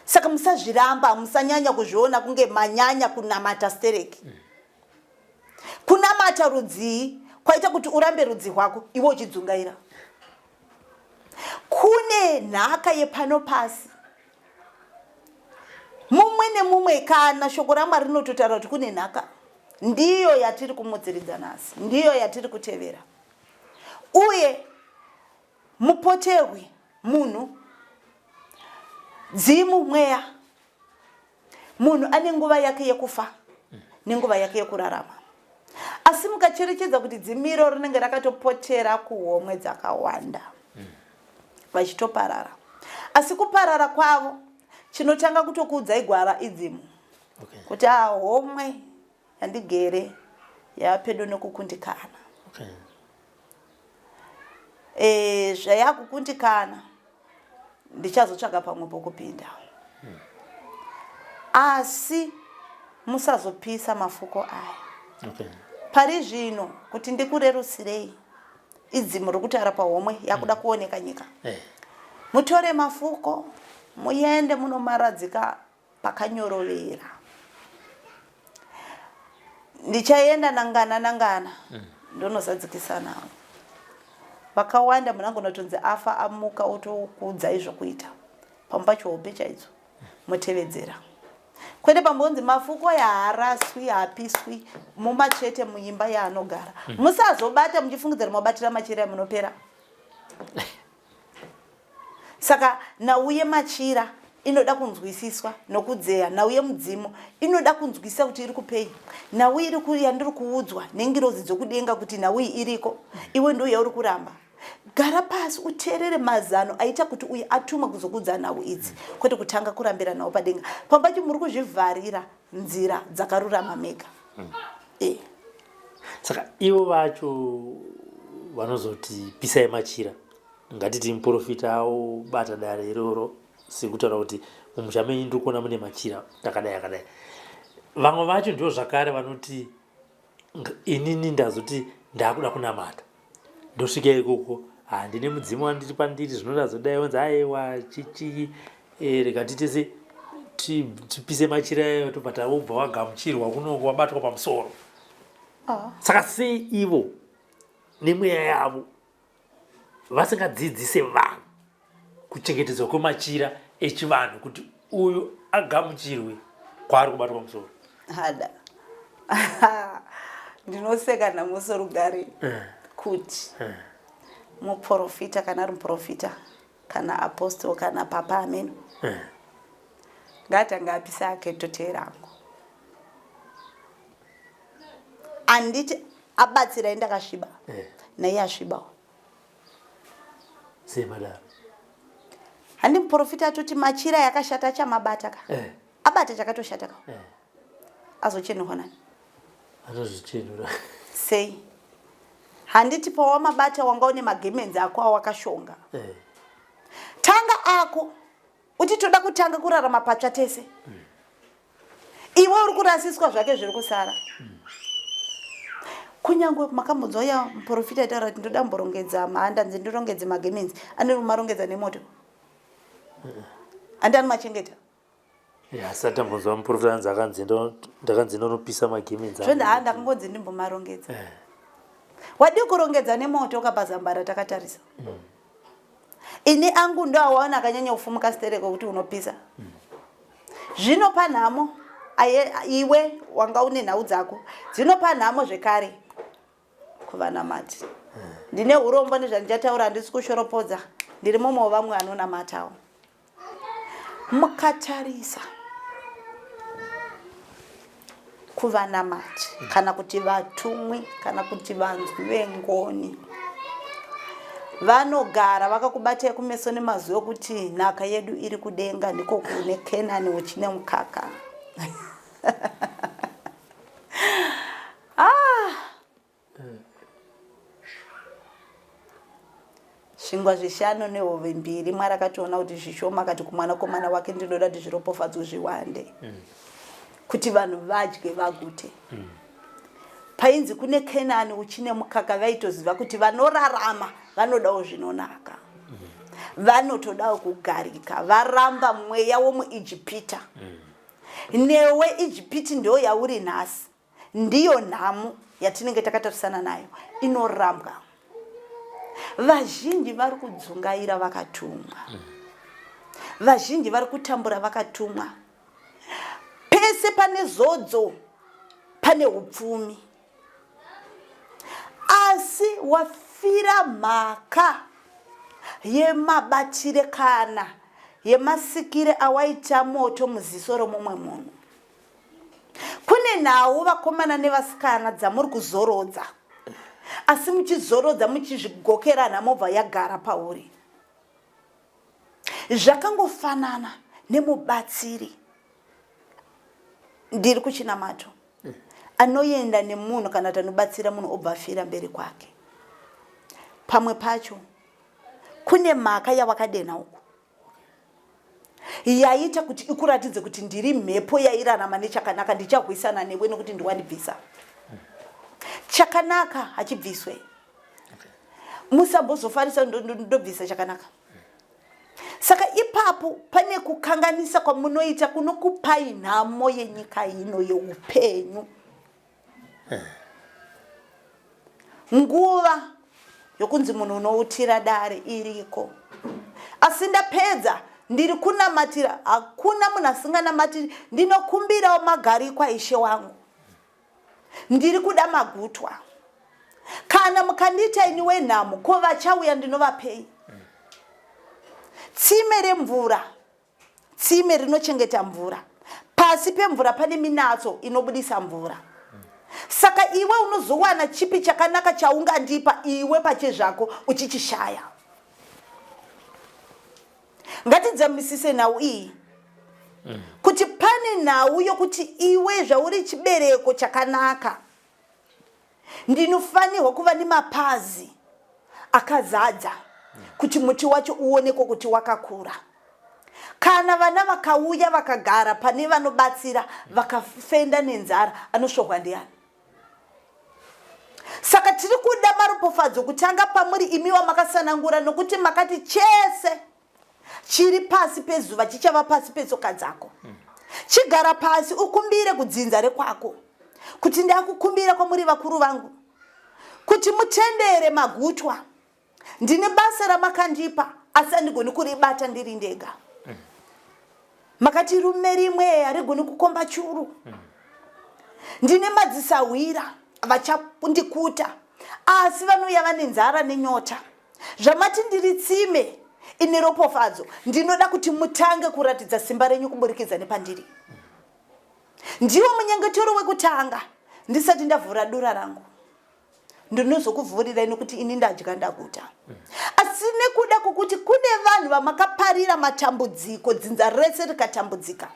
Saka musazviramba, musanyanya kuzviona kunge manyanya kunamata stereki. Kunamata rudzii kwaita kuti urambe rudzi rwako iwe uchidzungaira? Kune nhaka yepano pasi. Mumwe nemumwe kana shoko raMwari rinototaura kuti kune nhaka. Ndiyo yatiri kumutsiridza nhasi, ndiyo yatiri kutevera. Uye mupoterwi munhu, dzimu mweya. Munhu ane nguva yake yekufa nenguva yake yekurarama. Asi mukacherechedza kuti dzimiro rinenge rakatopotera kuhomwe dzakawanda vachitoparara. Asi kuparara kwavo chinotanga kutokuudzai gwara idzimu. Okay. Kuti ah, homwe yandigere yava pedo nekukundikana. Okay. E, zvayakukundikana ndichazotsvaga pamwe pokupinda. Asi musazopisa mafuko aya. Okay. Pari zvino kuti ndikurerusirei idzimu rokutaura pahomwe yakuda kuoneka nyika. Eh. Mutore mafuko muende munomaradzika pakanyorovera. Ndichaenda nangana nangana ndonozadzikisa nawo. Vakawanda munangonotonzi afa amuka otokuudzai zvokuita. Pamwe pacho hope chaidzo motevedzera. Kwete pambonzi mafuko aya haaraswi haapiswi mumatsvete muimba yaanogara. Musazobata muchifungidzira mabatira machira munopera. Saka nhau yemachira inoda kunzwisiswa nokudzeya. Nhau yemudzimu inoda kunzwisisa kuti iri kupei. Nhau iri yandiri kuudzwa nengirozi dzokudenga kuti nhau iyi iriko, iwe ndiyo yauri kuramba. Gara pasi uteerere mazano aita kuti uyu atumwe kuzokuudza nhau idzi, kwete kutanga kurambira nhau padenga. Pamwe pacho muri kuzvivharira nzira dzakarurama mega. E. Saka ivo vacho vanozoti pisai machira ngatiti muprofita aubata dare iroro sekutaura kuti mumusha menyu ndiri kuona mune machira akadai akadai vamwe vacho ndivo zvakare vanoti inini ndazoti ndakuda kunamata ndosvika ikoko handine mudzimu wandiri pandiri zvino ndazodai onzi aiwa chichii e, rega titese tipise machira ayo tobva taubva wagamuchirwa kunoko wabatwa pamusoro ah. Saka sei ivo nemweya yavo vasingadzidzise vanhu kuchengetedzwa kwemachira echivanhu kuti uyu agamuchirwe kwaari kubatwa musoro? Hada ndinoseka namuso rugare eh. Kuti eh. Muprofita kana ari muprofita kana apostle kana papa ameno eh. Ngaatanga apisa ake toteerangu handiti abatsirai ndakasviba eh. Naiye asvibawo. Sei madaro? Handi muprofita atoti machira yakashata achamabata ka eh. Abata chakatoshata ka eh. Azochenurwa nani? Anozvichenura sei? Handiti pawamabata wanga une magemenzi ako awakashonga eh. Tanga ako uti toda kutanga kurarama patsva tese Iwe uri kurasiswa zvake zviri kusara. Kunyange makambonzwa ya muprofita aitaura kuti ndoda mborongedza mhanda nzi ndirongedze magemenzi anomarongedza nemoto handi anomachengeta. Asati ambonzwa muprofita anzi akanzi ndakanzi ndonopisa magemenzi. Zvonzi haa ndakangonzi ndimbomarongedza eh. Wadii kurongedza nemoto ukapazambara takatarisa. Ini angu ndo awaona akanyanya kufumuka stereko kuti unopisa. Zvinopa nhamo aye, iwe wanga une nhau dzako dzinopa nhamo zvekare kuvanamati. Ndine urombo nezvandichataura, handisi kushoropodza, ndiri mumwe wevamwe vanonamatawo. Mukatarisa kuvanamati kana kuti vatumwi kana kuti vanzwi vengoni vanogara vakakubatai kumeso nemazwi okuti nhaka yedu iri kudenga ndiko kune Kenani uchine mukaka. Ah! Zvingwa zvishanu nehove mbiri Mwari akatoona kuti zvishoma akati kumwanakomana wake ndinoda kuti zviropofadzwe zviwande kuti vanhu vadye vagute. Painzi kune Kenani uchine mukaka vaitoziva kuti vanorarama vanodawo zvinonaka. Vanotodawo kugarika varamba mweya womuIjipita. Newe Ijipiti ndo yauri nhasi. Ndiyo nhamo yatinenge takatarisana nayo inorambwa. Vazhinji vari kudzungaira vakatumwa. Vazhinji vari kutambura vakatumwa. Pese pane zodzo pane upfumi. Asi wafira mhaka yemabatire kana yemasikire awaita moto muziso romumwe munhu. Kune nhau vakomana nevasikana dzamuri kuzorodza asi muchizorodza muchizvigokerana mobva yagara pauri. Zvakangofanana nemubatsiri ndiri kuchinamato anoenda nemunhu kana kuti anobatsira munhu obva afira mberi kwake. Pamwe pacho. Kune mhaka yawakadenha uku yaita kuti ikuratidze kuti ndiri mhepo yairarama nechakanaka, ndichahwisana newe nokuti ndiwandibvisa. Chakanaka hachibviswe. Musambozofarisa ndobvisa chakanaka. Saka ipapo pane kukanganisa kwamunoita kunokupai nhamo yenyika ino yeupenyu. Nguva yokunzi munhu unoutira dare iriko, asi ndapedza ndiri kunamatira. Hakuna munhu asinganamatiri. Ndinokumbirawo magarikwa, Ishe wangu, ndiri kuda magutwa. Kana mukandiita ini wenhamo, ko vachauya ndinovapei? Tsime remvura, tsime rinochengeta mvura. Pasi pemvura pane minatso inobudisa mvura. Saka iwe unozowana chipi chakanaka chaungandipa iwe pachezvako uchichishaya? Ngatidzamisise nhau iyi kuti pane nhau yokuti iwe zvauri chibereko chakanaka, ndinofanirwa kuva nemapazi akazadza kuti muti wacho uonekwe kuti wakakura. Kana vana vakauya vakagara pane vanobatsira vakafenda nenzara, anosvohwa ndiani? Saka tiri kuda maropafadzo kutanga pamuri imi wamakasanangura, nokuti makati chese chiri pasi pezuva chichava pasi petsoka dzako. Chigara pasi ukumbire kudzinza rekwako kuti ndakukumbira kwamuri vakuru vangu kuti mutendere magutwa. Ndine basa ramakandipa asi handigoni kuribata ndiri ndega. Makati rume rimwe harigoni kukomba churu. Ndine madzisahwira vachandikuta asi vanouya vane nzara nenyota. Zvamati ndiri tsime ine ropofadzo, ndinoda kuti mutange kuratidza simba renyu kuburikidza nepandiri. Ndiwo munyengetero wekutanga ndisati ndavhura dura rangu. Ndinozokuvhurirai nokuti ini ndadya ndaguta. Asi nekuda kwokuti kune vanhu vamakaparira matambudziko, dzinza rese rikatambudzika,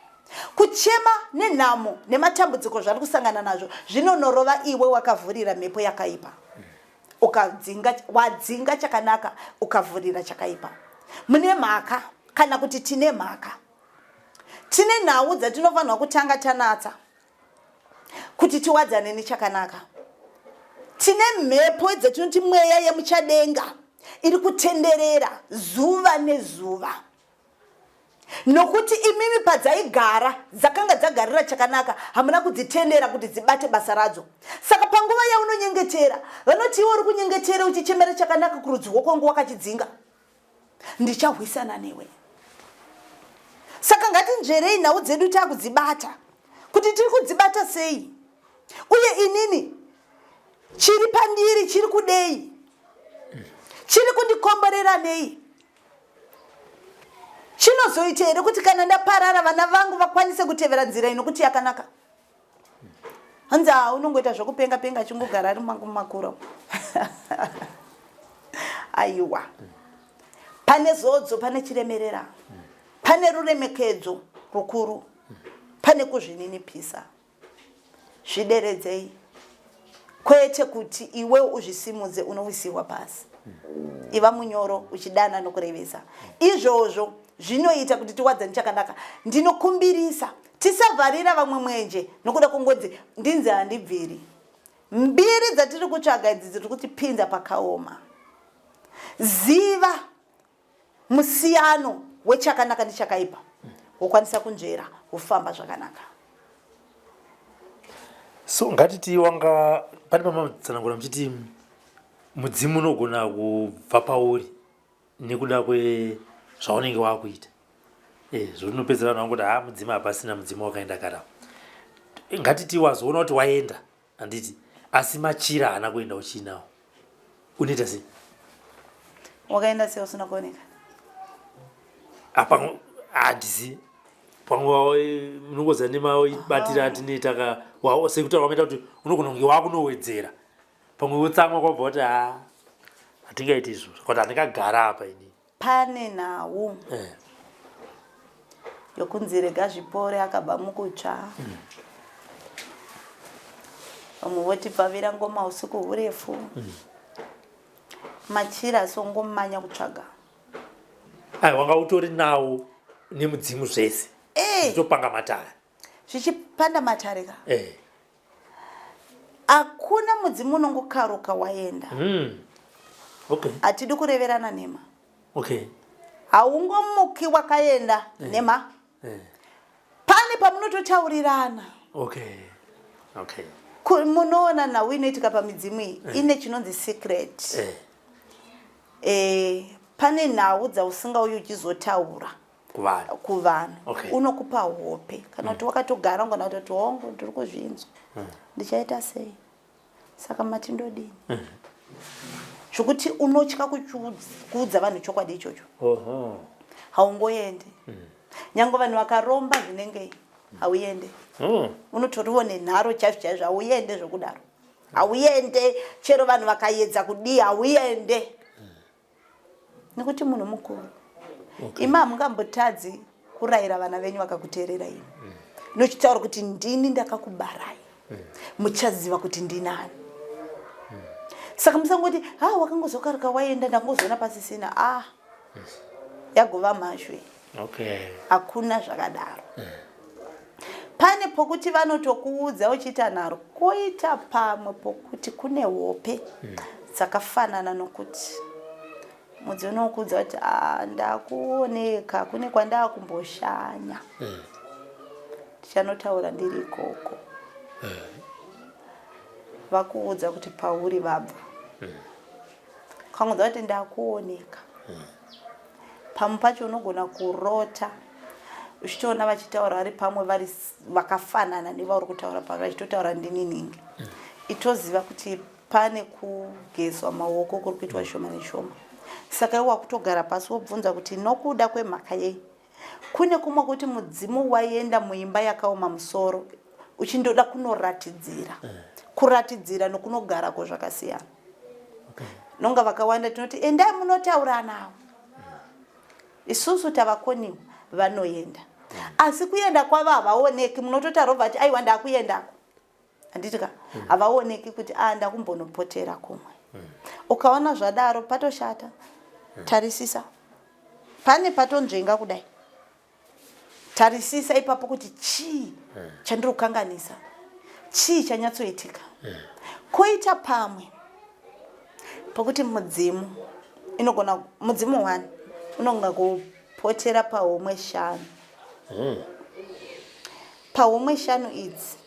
kuchema nenhamo nematambudziko zvari kusangana nazvo zvinonorova iwe wakavhurira mhepo yakaipa. Ukadzinga, wadzinga chakanaka ukavhurira chakaipa. Mune mhaka, kana kuti tine mhaka. Tine nhau dzatinofanirwa kutanga tanatsa kuti tiwadzane nechakanaka. Tine mhepo dzatinoti mweya yemuchadenga iri kutenderera zuva nezuva, nokuti imimi padzaigara dzakanga dzagarira chakanaka, hamuna kudzitendera kuti dzibate basa radzo. Saka panguva yaunonyengetera, vanoti iwe uri kunyengetera uchichemera chakanaka kurudzi rwokwangu wakachidzinga, ndichahwisana newe. Saka ngatinzverei nhau dzedu takudzibata kuti tiri kudzibata sei, uye inini chiri pandiri chiri kudei, chiri kundikomborera nei? Chinozoita here kuti kana ndaparara vana vangu vakwanise kutevera nzira inokuti yakanaka? Hanzi haa unongoita zvokupenga penga achingogara ari mumakura. Aiwa, pane zodzo, pane chiremerera, pane ruremekedzo rukuru, pane kuzvininipisa. Zvideredzei, kwete kuti iwe uzvisimudze, unowisirwa pasi. Iva munyoro uchidana nokurevesa. Izvozvo zvinoita kuti tiwadzane chakanaka. Ndinokumbirisa tisavharira vamwe mwenje nokuda kungonzi ndinzi handibviri. Mbiri dzatiri kutsvaga idzi dziri kutipinza pakaoma. Ziva musiyano wechakanaka nechakaipa, wokwanisa kunzvera wofamba zvakanaka. So ngatiti wanga pane pamatsanangura muchiti mudzimu unogona kubva pauri nekuda kwezvaunenge wakuita, zvaunopedzera vanhu vangoti ha mudzimu hapasina, mudzimu wakaenda kara. Ngatiti wazoona kuti waenda, handiti, asi machira haana kuenda, uchiinawo, unoita sei? Wakaenda sei usina kuoneka? Apa handizi pamwe munongoziva nemabatiro atinoita ka, sekutaura kwamaita kuti unogona kunge wakunowedzera, pamwe wotsamwa kwabva kuti ha hatingaiti izvozvo, kuti handingagara apa ini. Pane nhau yokunzi rega zvipore akabva mukutsva. Vamwe voti pfavira ngoma usiku hurefu. Machira songomanya kutsvaga. Ai, wanga utori nawo nemudzimu zvese eh. zvichitopanga matare. Zvichipanda matare ka? Eh. Hakuna mudzimu unongokaruka waenda. Okay. Hatidi kureverana nhema. Okay. Haungomuki wakaenda eh. nhema. Eh. Pane pamunototaurirana. Okay. Okay. Munoona nhau inoitika pamidzimu iyi eh. ine chinonzi secret. Eh. Eh, pane nhau dzausingauyi uchizotaura kuvanhu kuvanhu okay. Unokupa hope kana kuti mm. wakatogara ungona kutoti hongu ndiri kuzvinzwa mm. Ndichaita sei saka mati ndodini mm. Zvokuti unotya kuudza vanhu chokwadi ichocho uh -huh. Haungoende mm. Nyange vanhu vakaromba zvinenge hauende mm. Unotoriwo nenharo chaizvo chaizvo hauende zvokudaro hauende chero vanhu vakayedza kudii hauende nekuti munhu mukuru okay. Imi hamungambotadzi kurayira vana venyu vakakuteerera imi mm. Nochitaura kuti ndini ndakakubarai mm. Muchaziva kuti ndinani mm. Saka musangoti ha wakangozokaruka waenda ndangozoona pasisina ah yes. Yagova mhashwe okay. Hakuna zvakadaro mm. Pane pokuti vanotokuudza uchiita nharo koita pamwe pokuti kune hope mm. Dzakafanana nokuti mudzi unokuudza kuti ah, ndakuoneka kune kwandakumboshanya mm. Ndichanotaura ndiri ikoko mm. Vakuudza kuti pauri vabva mm. Kangodza kuti ndakuoneka mm. Pamwe pacho unogona kurota uchitoona vachitaura vari pamwe vari vakafanana nevauri kutaura pamwe vachitotaura ndini ningi mm. Itoziva kuti pane kugezwa maoko kuri kuitwa shoma neshoma saka iwe wakutogara pasi wobvunza kuti nokuda kwemhaka yei kune kumwe kuti mudzimu waenda muimba yakaoma musoro uchindoda kunoratidzira mm. Kuratidzira nokunogarako zvakasiyana okay. Nonga vakawanda tinoti endai munotaura navo isusu tavakoniwa vanoenda mm. Asi kuenda kwavo havaoneki munototaura vati aiwa ndakuendako handiti ka mm. Havaoneki kuti a ah, ndakumbonopotera kumwe mm. Ukaona zvadaro patoshata mm. Tarisisa pane patonzvenga kudai tarisisa ipapo kuti chii mm. Chandiri kukanganisa chii chanyatsoitika mm. Koita pamwe pokuti mudzimu inogona mudzimu one unogona kupotera pahomwe shanu mm. Pahomwe shanu idzi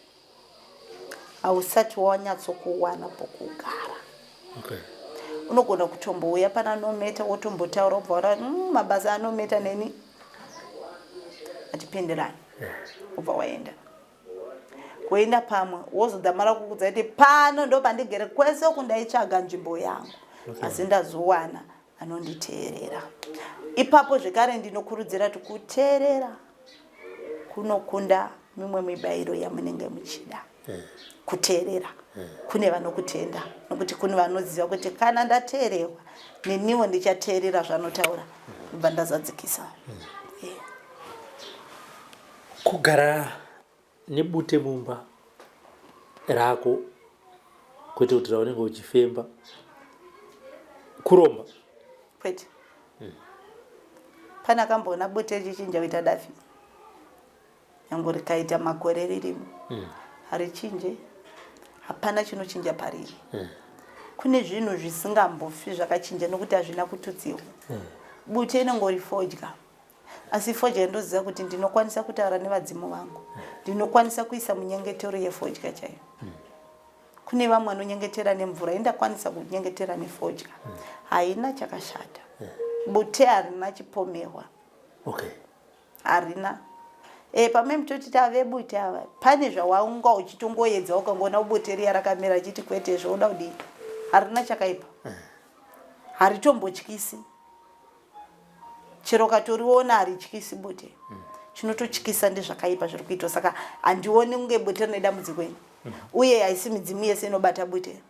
hausati wanyatsokuwana pokugara okay. Unogona kutombouya pana Nometa wotombotaura wobva wara mm, mabasa anometa neni hatipindirani wobva waenda kuenda pamwe wozodzamara kukudza kuti pano ndo pandigere kwese uku ndaitsvaga nzvimbo yangu okay. Asi ndazowana anonditeerera ipapo zvekare ndinokurudzira kuti kuteerera kunokunda mimwe mibayiro yamunenge muchida mm. Kuteerera mm. Kune vanokutenda nokuti kune vanoziva kuti kana ndateererwa neniwo ndichateerera zvanotaura ndobva ndazadzikisa mm. Yeah. Kugara nebute mumba rako kwete kuti raunenge uchifemba kuromba kwete mm. Pane akamboona bute richichinja kuita dafi nyange rikaita makore ririmo mm. Harichinje hapana chinochinja pariri mm. Kune zvinhu zvisingambofi zvakachinja nokuti hazvina kututsirwa mm. Bute inongori fodya asi fodya ndoziva kuti ndinokwanisa kutaura nevadzimu vangu ndinokwanisa kuisa munyengetero yefodya chaiyo mm. Kune vamwe vanonyengetera nemvura indakwanisa kunyengetera nefodya mm. Haina chakashata mm. Bute harina chipomerwa okay. Harina e, pamwe mutoti tave bute ava pane zvawaunga uchitongoedza ukangoona bute riya rakamira achiti kwete zvoda kudii harina chakaipa mm. Haritombotyisi chero ukatoriona harityisi bute mm. Chinototyisa ndezvakaipa zviri kuitwa saka handioni kunge bute rine dambudziko ini mm. Uye haisi midzimu yese inobata bute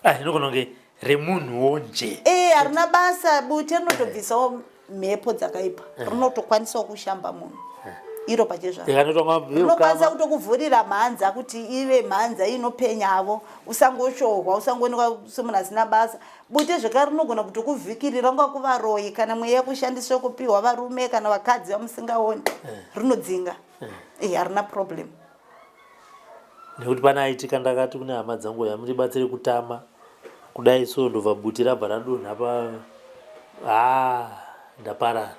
ah, inogona kunge remunhuwo nje e harina basa bute rinotobvisawo mhepo dzakaipa eh. Rinotokwanisawo kushamba munhu eh. Iro pachezvaro rinokwanisa kutokuvhurira mhanza kuti ive mhanza inopenyavo, usangoshohwa, usangoonekwa semunhu asina basa. Bute zvekare rinogona kutokuvhikirira unga kuvaroyi kana mweya kushandiswa kupiwa varume kana vakadzi vamusingaoni, rinodzinga. Eh, harina problem. Nekuti pane aitika, ndakati kune hama dzangu, yamundibatsire kutama kudai so, ndobva buti rabva radonha pa, ha, ndaparara.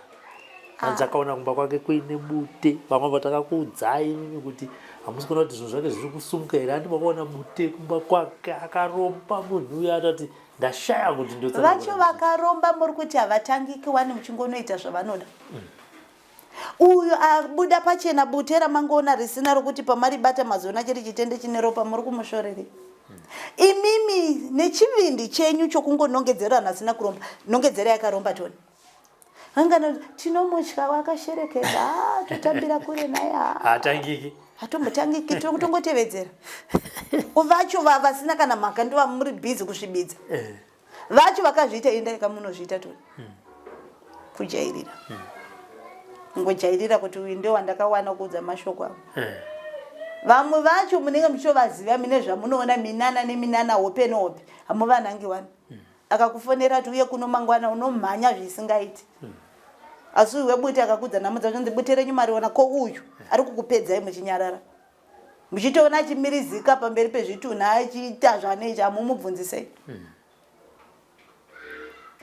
Hanzi akaona kumba kwake kuine bute. Vamwe va takakuudzai imimi kuti hamusi kuona kuti zvinhu zvake zviri kusumuka here? Handi makaona bute kumba kwake? Akaromba munhu uyo, atati ndashaya kuti ndotsanangura vacho vakaromba. Muri kuti havatangiki wani muchingonoita zvavanoda. Uyu abuda pachena, bute ramangoona risina rokuti pamaribata mazoona chiri chitende chine ropa, muri kumushorerei imimi nechivindi chenyu chokungonongedzera vanhu asina kuromba? Nongedzera yakaromba toni angano tinomutya, wakashereketa. Ah, totambira kure naye. Ah. Hatangiki. Hatombotangiki, tiri kutongotevedzera vacho vasina kana mhaka, ndova muri bhizi kusvibidza. Vacho vakazviita, endai kamunozviita toni. Kujairira, ngojairira kuti uyu ndio wandakawana kuudza mashoko avo. Vamwe vacho munenge muchitovaziva mine zvamunoona, minana neminana, hope nehope, hamuvanangi wani. Akakufonera kuti uye kuno mangwana, unomhanya zvisingaiti. Asi uyu webute akakudza nhamo dzacho, nzi bute renyu mariona ko? Uyu ari kukupedzai muchinyarara, muchitoona achimirizika pamberi pezvitunha achiita zvaanoita, hamumubvunzisei.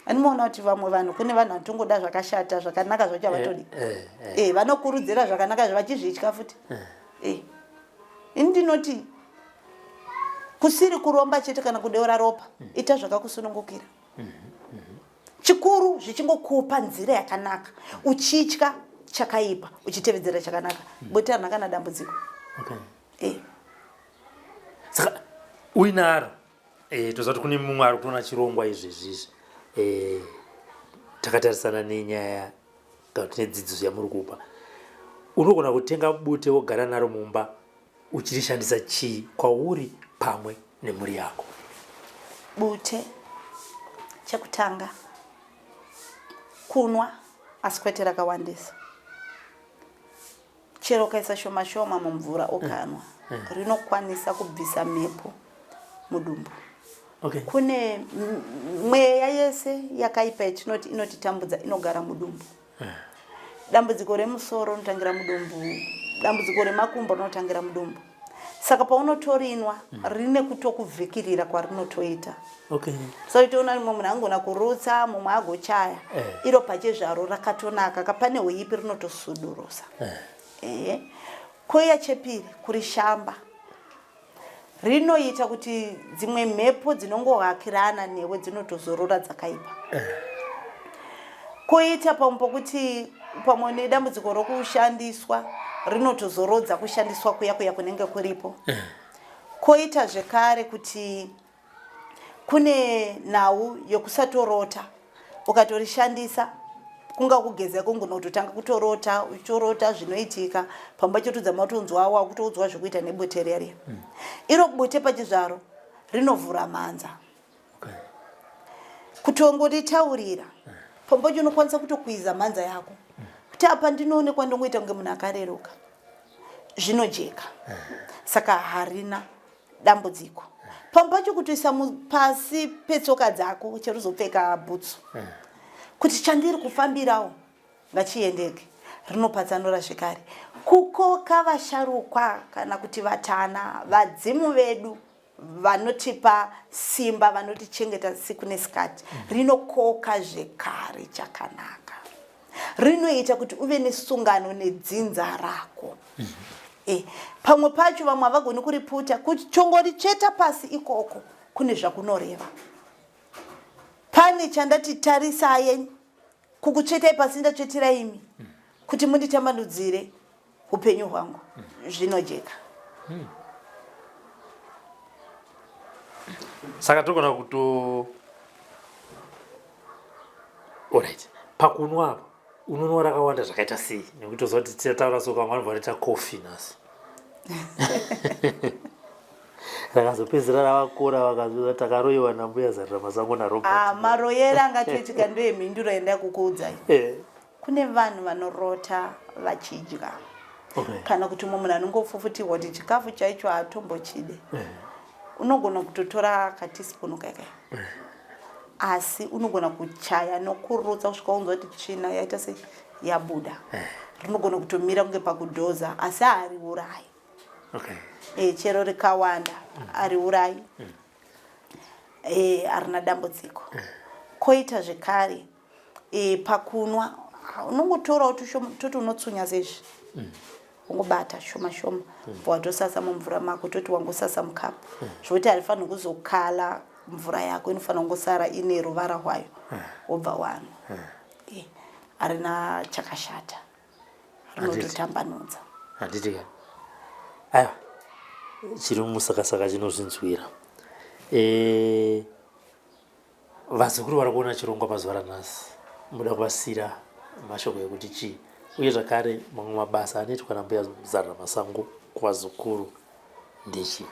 Animoona kuti vamwe vanhu, kune vanhu vanotongoda zvakashata, zvakanaka zvacho havatodi. Vanokurudzira zvakanaka vachizvitya futi. Ini ndinoti kusiri kuromba chete kana kudeura ropa, ita zvakakusunungukira. Chikuru zvichingokupa nzira yakanaka, uchitya chakaipa, uchitevedzera chakanaka. Bute harina kana dambudziko. Saka uinaro, toziva kuti kune mumwe ari kutoona chirongwa izvezvi izvi, takatarisana nenyaya kana kuti nedzidziso yamuri kupa, unogona kutenga bute wogara naro mumba uchirishandisa chii kwauri pamwe nemhuri yako? Bute chekutanga kunwa, asi kwete rakawandisa. Chero ukaisa shoma shoma mumvura ukanwa, rinokwanisa kubvisa mhepo mudumbu. Kune mweya yese yakaipa yatinoti inotitambudza inogara mudumbu. Dambudziko remusoro rinotangira mudumbu, dambudziko remakumbo rinotangira mudumbu. Saka paunotorinwa, rine kutokuvhikirira kwarinotoita. So itoona mumwe munhu angona kurutsa, mumwe agochaya. Iro pachezvaro rakatonaka kapane huipi, rinotosudurusa. Ehe. Koiya chepiri, kurishamba, rinoita kuti dzimwe mhepo dzinongohakirana newe dzinotozorora dzakaipa. Koita pamwe pokuti pamwe nedambudziko rokushandiswa, rinotozorodza kushandiswa kuya kuya kunenge kuripo. Koita zvekare kuti kune nhau yokusatorota, ukatorishandisa kunga kugeza kungona kutotanga kutorota, uchitorota zvinoitika pamwe pacho todzama kutonzwa wakutoudzwa zvekuita nebute riya riya. Iro bute pachizvaro rinovhura mhanza. Kutongoritaurira pamwe pacho unokwanisa kutokwiza mhanza yako kuti apa ndinoonekwa ndongoita kunge munhu akareruka, zvinojeka. Saka harina dambudziko. Pamwe pacho kutoisa pasi petsoka dzako, chero uzopfeka bhutsu, kuti chandiri kufambirawo ngachiendeke, rinopatsanura zvekare. Kukoka vasharukwa kana kuti vatana, vadzimu vedu vanotipa simba, vanotichengeta siku nesikati, rinokoka zvekare chakanaka. Rinoita kuti uve nesungano nedzinza rako. Pamwe pacho vamwe havagoni kuriputa, kuchongoritsveta pasi ikoko kune zvakunoreva. Pane chandati tarisai, kukutsvetai pasi ndatsvetera imi kuti munditambanudzire upenyu hwangu, zvinojeka. Saka togona kuto, alright, pakunwa apa unonwa rakawanda zvakaita sei? Nekuti toziva kuti tichataura so, vamwe vanobva vaita kofi nhasi, rakazopedzisira ravakora, vakazoa takaroyiwa nambuya Zarira Masango naRobert. Ah, maroyero angatoitika ndoyemhinduro yandai kukuudzai. Kune vanhu vanorota vachidya. Okay. Kana kuti umwe munhu anongofufutirwa kuti chikafu chaicho haatombochide. Unogona kutotora kateaspoon kaikai. Asi unogona kuchaya nokurutsa kusvika unzwa kuti tsvina yaita sei yabuda. Rinogona kutomira kunge pakudhoza asi hariurayi. Okay. E, chero rikawanda hariurayi. E, harina dambudziko. Koita zvekare e, pakunwa unongotorawo tushoma toti unotsunya sezvi wongobata shoma shoma watosasa mumvura mako toti wangosasa mukapu zvokuti harifaniri kuzokala mvura yako inofanira kungosara ine ruvara rwayo wobva wanwa. E, harina chakashata, rinototambanudza. Handiti ka? Aiwa, chiri mumusakasaka chinozvinzwira. E, vazukuru vari kuona chirongwa pazuva ranhasi, muda kuvasiira mashoko ekuti chii, uye zvakare mamwe mabasa anoitwa nambuya Zarura Masango kuvazukuru ndechii?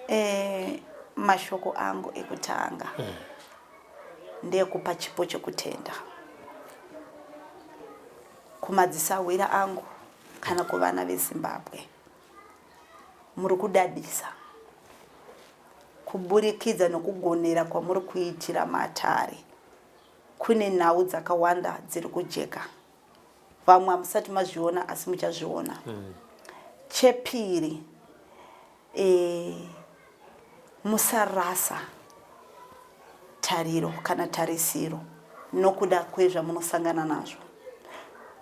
E, mashoko angu ekutanga ndeyekupa chipo chekutenda kumadzisahwira angu kana kuvana veZimbabwe. Muri kudadisa kuburikidza nokugonera kwamuri kuitira matare. Kune nhau dzakawanda dziri kujeka, vamwe hamusati mazviona asi muchazviona. Chepiri, e, musarasa tariro kana tarisiro nokuda kwezvamunosangana nazvo.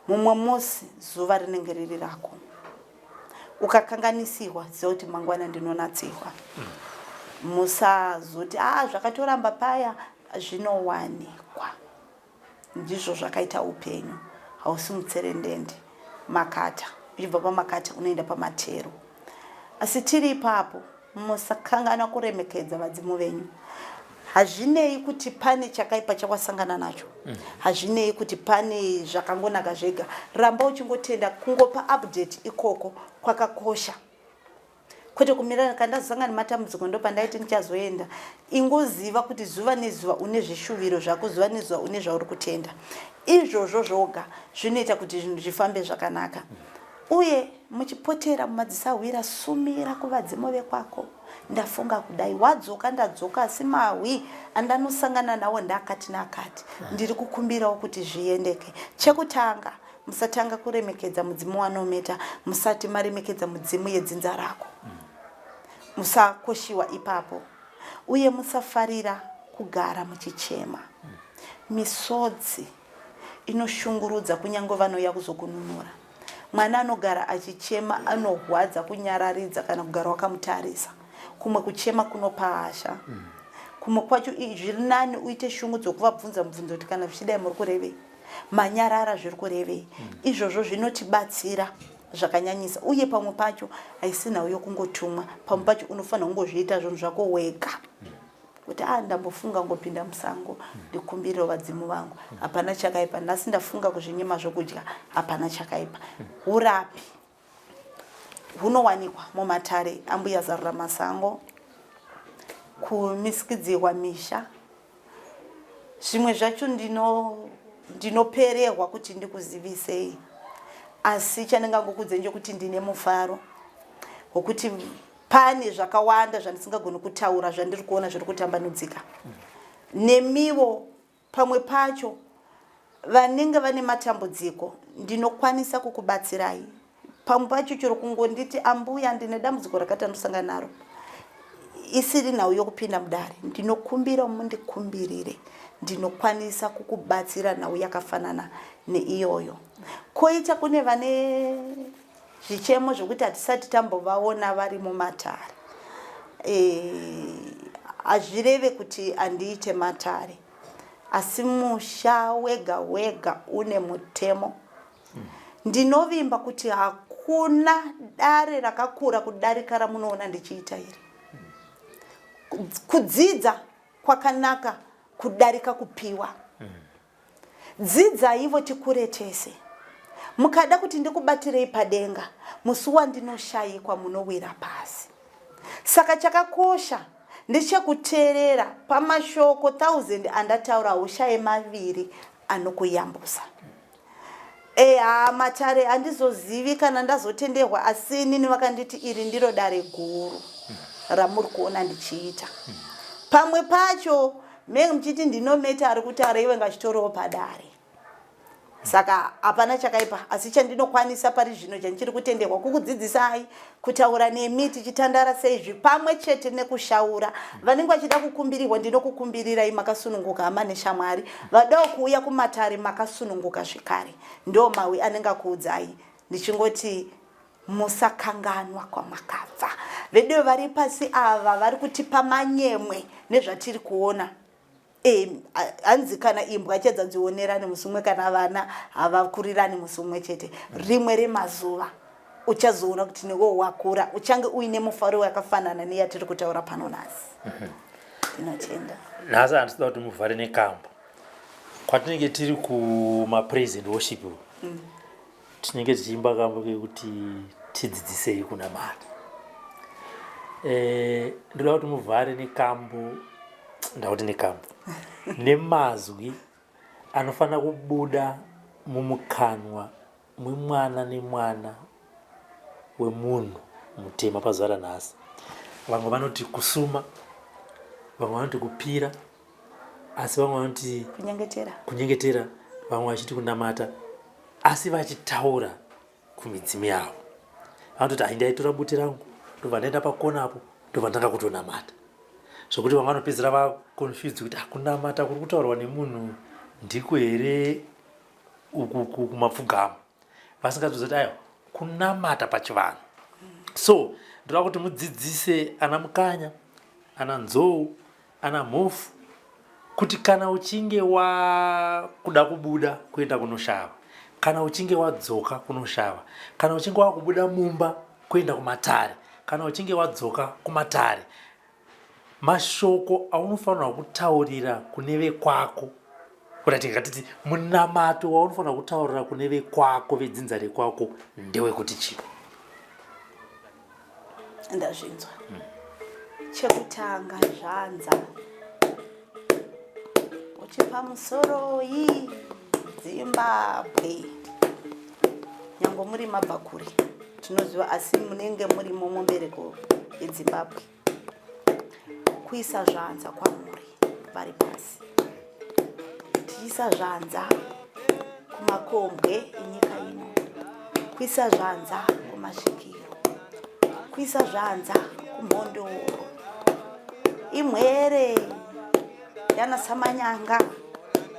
Mumwe musi zuva rinenge riri rako. Ukakanganisirwa, ziva kuti mangwana ndinonatsirwa. Musazoti a zvakatoramba paya, zvinowanikwa. Ndizvo zvakaita upenyu, hausi mutserendende. Makata, uchibva pamakata unoenda pamatero. Asi tiri ipapo, musakanganwa kuremekedza vadzimu venyu. Hazvinei kuti pane chakaipa chawasangana nacho, hazvinei kuti pane zvakangonaka zvega, ramba uchingotenda. Kungopa update ikoko kwakakosha, kwete kumira kana ndazosangana nematambudziko ndopandaiti ndichazoenda. Ingoziva kuti zuva nezuva une zvishuviro zvako, zuva nezuva une zvauri kutenda. Izvozvo zvoga zvinoita kuti zvinhu zvifambe zvakanaka. Uye muchipotera mumadzisahwira, sumira kuvadzimu vekwako. Ndafunga kudai, wadzoka, ndadzoka, asi mahwi andanosangana nawo ndaakati naakati, ndiri kukumbirawo kuti zviendeke. Chekutanga, musatanga kuremekedza mudzimu wanometa musati maremekedza mudzimu yedzinza rako. Musakoshiwa ipapo. Uye musafarira kugara muchichema. Misodzi inoshungurudza kunyange vanouya kuzokununura. Mwana anogara achichema anorwadza kunyararidza kana kugara wakamutarisa. Kumwe kuchema kunopa hasha. Kumwe kwacho zviri nani uite shungu dzokuvabvunza mubvunzo kuti kana zvichidai muri kurevei, manyarara zviri kurevei. Izvozvo zvinotibatsira zvakanyanyisa. Uye pamwe pacho haisi nhau yokungotumwa, pamwe pacho unofanira kungozviita zvinhu zvako wega kuti a ndambofunga ngopinda musango ndikumbirire vadzimu vangu, hapana chakaipa. Nhasi ndafunga kuzvinyima zvokudya, hapana chakaipa. Urapi hunowanikwa mumatare ambuya Zarura Masango, kumisikidzirwa misha, zvimwe zvacho ndinopererwa kuti ndikuzivisei, asi chandingangokudze ndechekuti ndine mufaro wekuti pane zvakawanda zvandisingagoni kutaura zvandiri kuona zviri kutambanudzika. Nemiwo pamwe pacho vanenge vane matambudziko ndinokwanisa kukubatsirai. Pamwe pacho chero kungonditi ambuya ndine dambudziko rakati andosangana naro, isiri nhau yokupinda mudare, ndinokumbira mundikumbirire, ndinokwanisa kukubatsira nhau yakafanana neiyoyo. Koita kune vane zvichemo zvokuti hatisati tambovaona vari mumatare, hazvireve kuti handiite matare, asi musha wega wega une mutemo. Ndinovimba kuti hakuna dare rakakura kudarika ramunoona ndichiita iri. Kudzidza kwakanaka kudarika kupiwa. Dzidzaivo tikure tese. Mukada kuti ndikubatirei padenga, musi wandinoshayikwa munowira pasi. Saka chakakosha ndechekuteerera pamashoko 1000 andataura, haushaye maviri anokuyambusa. Eya, matare handizozivi kana ndazotenderwa asi inini vakanditi iri ndiro dare guru ramuri kuona ndichiita. Pamwe pacho menge muchiti ndinometa ari kutaura iwe ngachitorewo padare. Saka hapana chakaipa asi chandinokwanisa pari zvino chandichiri kutenderwa kukudzidzisai kutaura nemi tichitandara seizvi pamwe chete nekushaura. Vanenge vachida kukumbirirwa ndinokukumbirirai makasununguka hama neshamwari. Vadawo kuuya kumatare makasununguka zvekare. Ndo mahwi anenge akuudzai ndichingoti musakanganwa kwamakabva. Veduwe vari pasi ava vari kutipa manyemwe nezvatiri kuona. Eh, hanzi kana imbwa chedzadzionerani musi umwe kana vana havakurirani musi umwe chete. Rimwe remazuva uchazoona kuti newewo wakura uchange uine mufaro wakafanana neyatiri kutaura pano nhasi. Ndinotenda. Nhasi handisida kuti muvhare nekambo. Kwatinenge tiri kumapraise and worship tinenge tichiimba kambo kekuti tidzidzisei kunamata. Eh, ndoda kuti muvhare nekambo, ndakuti nekambo, nemazwi anofanira kubuda mumukanwa mwemwana nemwana wemunhu mutema pazuva ranhasi. Vamwe vanoti kusuma, vamwe vanoti kupira, asi vamwe vanoti kunyengetera, kunyengetera, vamwe vachiti kunamata, asi vachitaura kumidzimu yavo. Vanototi hai ndaitora bute rangu ndobva ndaenda pakona apo ndobva ndanga kutonamata, zvokuti vamwe vanopedzisira vaconfused kuti kunamata kuri kutaurwa nemunhu ndiko here uku kumapfugamo, vasingatoziva kuti aiwa kunamata pachivanhu. So ndoda kuti mudzidzise ana Mukanya, ana Nzou, ana Mhofu kuti kana uchinge wakuda kubuda kuenda kunoshava, kana uchinge wadzoka kunoshava, kana uchinge wakubuda mumba kuenda kumatare, kana uchinge wadzoka kumatare, mashoko aunofanirwa kutaurira kune vekwako, kuti tingatiti munamato waunofanirwa kutaurira kune vekwako, vedzinza rekwako, ndewekuti chii? Ndazvinzwa. Chekutanga zvanza uchi pamusoroi Zimbabwe, nyange muri mabva kure tinoziva, asi munenge murimo mumbereko yeZimbabwe. Kuisa zvanza kwamuri vari pasi, tichiisa zvanza kumakombwe enyika ino, kuisa zvanza kumasvikiro, kuisa zvanza kumhondoro, imwere yana Samanyanga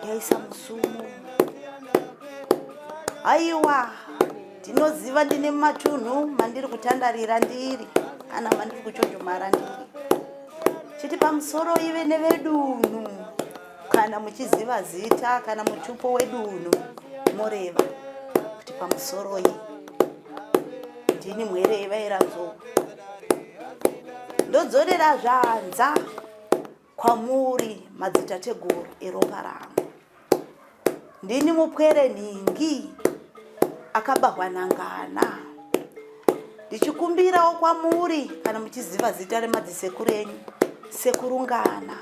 yaisa musumo. Haiwa, ndinoziva ndine matunhu mandiri kutandarira ndiri, kana mandiri kuchonjomara ndiri. Chiti pamusoro ive nevedunhu, kana muchiziva zita kana mutupo wedunhu moreva kuti pamusoroi, ndini mwere yevairanzou, ndodzorera zvanza kwamuri madzitateguru eropa rangu. Ndini mupwere nhingi akabahwa nangana, ndichikumbirawo kwamuri kana muchiziva zita remadzisekuru enyu, sekurungana.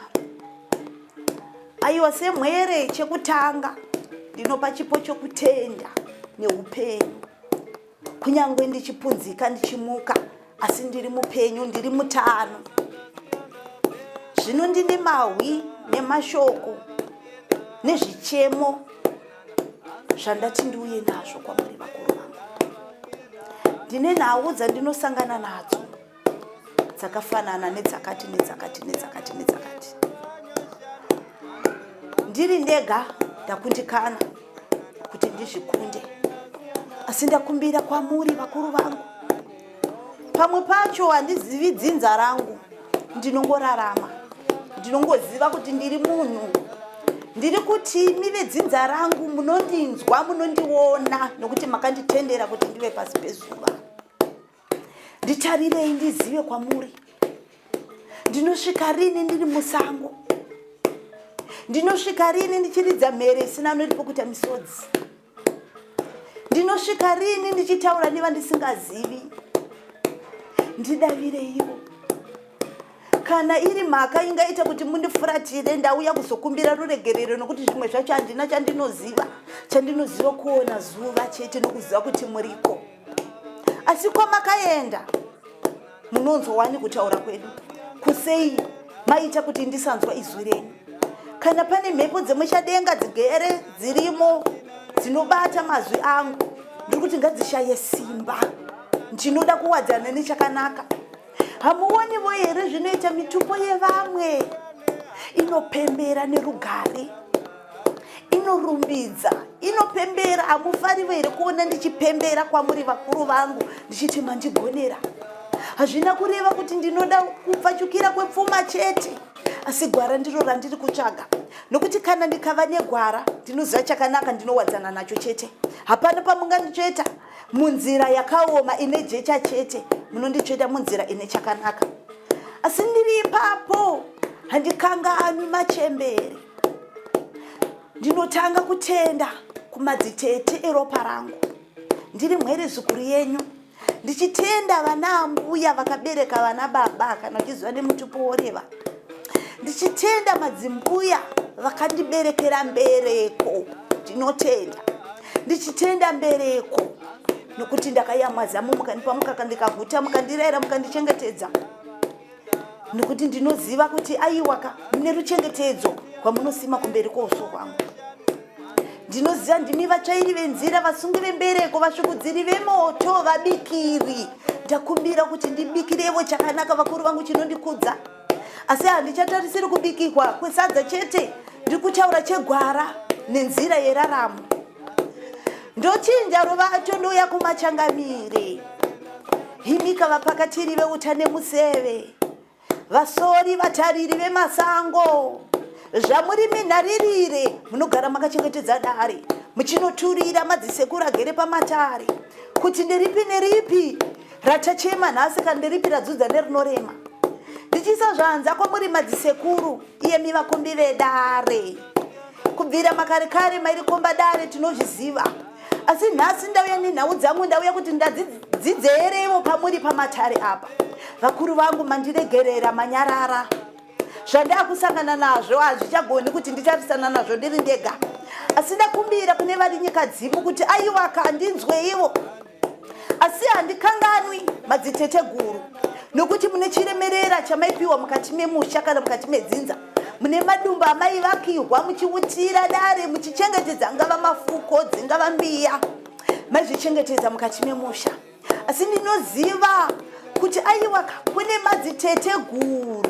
Aiwa, semwere chekutanga ndinopa chipo chokutenda neupenyu, kunyange ndichipunzika ndichimuka, asi ndiri mupenyu, ndiri mutano. Zvino ndine mahwi nemashoko nezvichemo zvandati ndiuye nazvo kwamuri vakuru vangu. Ndine nhau dzandinosangana nadzo dzakafanana nedzakati nedzakati nedzakati nedzakati. Ndiri ndega ndakundikana kuti ndizvikunde, asi ndakumbira kwamuri vakuru vangu. Pamwe pacho handizivi dzinza rangu, ndinongorarama, ndinongoziva kuti ndiri munhu. Ndiri kuti imi vedzinza rangu munondinzwa, munondiona, nokuti makanditendera kuti ndive pasi pezuva. Nditarirei ndizive kwamuri, ndinosvika rini ndiri musango, ndinosvika rini ndichiridza mhere isina anoripo kuita misodzi, ndinosvika rini ndichitaura nevandisingazivi. Ndidavireiwo. Kana Kana iri mhaka ingaita kuti mundifuratire, ndauya kuzokumbira ruregerero nokuti zvimwe zvacho handina chandinoziva. Chandinoziva kuona zuva chete nokuziva kuti muriko. Asi kwamakaenda munonzwa wani kutaura kwedu kusei maita kuti ndisanzwa izwi renyu. Kana pane mhepo dzemuchadenga dzigere dzirimo dzinobata mazwi angu, ndiri kuti ngadzishaye simba. Ndinoda kuwadzana nechakanaka. Hamuonivo here zvinoita mitupo yevamwe inopembera nerugare, inorumbidza, inopembera? Hamufarivo here kuona ndichipembera kwamuri vakuru vangu ndichiti mandigonera? Hazvina kureva kuti ndinoda kupfachukira kwepfuma chete, asi gwara ndiro randiri kutsvaga, nokuti kana ndikava negwara ndinoziva chakanaka, ndinowadzana nacho chete. Hapana pamunganditsveta munzira yakaoma ine jecha chete, munonditsveta munzira ine chakanaka. Asi ndiri ipapo handikanganwi machembere. Ndinotanga kutenda kumadzitete eropa rangu, ndiri mhwere zukuru yenyu, ndichitenda vana ambuya vakabereka vana baba, kana uchiziva nemutupo woreva, ndichitenda madzimbuya vakandiberekera mbereko. Ndinotenda ndichitenda mbereko nokuti ndakayamwa zamu mukandipa mukaka ndikaguta, mukandirayira, mukandichengetedza, nokuti ndinoziva kuti aiwaka mune ruchengetedzo rwamunosima kumberi kwouso hwangu. Ndinoziva ndimi vatsvairi venzira, vasungi vembereko, vasvukudziri vemoto, vabikiri. Ndakumbira kuti ndibikirevo chakanaka vakuru vangu chinondikudza, asi handichatarisiri kubikirwa kwesadza chete, ndiri kutaura chegwara nenzira yeraramo. Ndochinja ruvato ndouya kumachangamire, himika vapakatiri veuta nemuseve, vasori vatariri vemasango. Zvamuri minharirire, munogara makachengetedza dare, muchinoturira madzisekuru agere pamatare kuti nderipi neripi ratachema nhasi, kana nderipi radzudza nerinorema. Ndichiisa zvanza kwamuri madzisekuru, iyemi vakombi vedare. Kubvira makare kare mairikomba dare, tinozviziva. Asi nhasi ndauya nenhau dzangu, ndauya kuti ndadzidzeerevo pamuri pamatare apa. Vakuru vangu, mandiregerera, manyarara. Zvandakusangana nazvo hazvichagoni kuti nditarisana nazvo ndiri ndega, asi ndakumbira kune vari nyika dzimu kuti aiwaka handinzweivo. Asi handikanganwi madziteteguru, nokuti mune chiremerera chamaipiwa mukati memusha kana mukati medzinza. Mune madumba amaivakirwa muchiutira dare, muchichengetedza angava mafuko, dzingava mbiya, maizvichengetedza mukati memusha. Asi ndinoziva kuti aiwa kune madziteteguru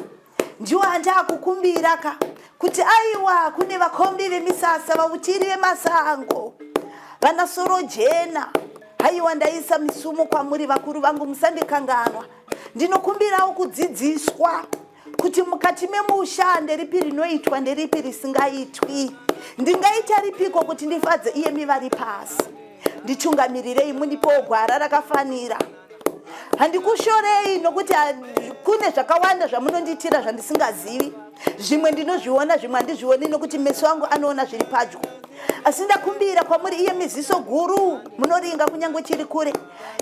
ndiwo andakukumbira ka kuti aiwa kune vakombi vemisasa, vautiri vemasango, vana sorojena. Haiwa, ndaisa misumo kwamuri vakuru vangu, musandikanganwa. Ndinokumbirawo kudzidziswa kuti mukati memusha nderipi rinoitwa, nderipi risingaitwi. Ndingaita ripiko kuti ndifadze iyemi vari pasi? Nditungamirirei, mundipewo gwara rakafanira. Handikushorei nokuti kune zvakawanda zvamunondiitira zvandisingazivi. Zvimwe ndinozviona, zvimwe handizvioni, nokuti meso angu anoona zviri padyo. Asi ndakumbira kwamuri iye miziso guru munoringa kunyange chiri kure,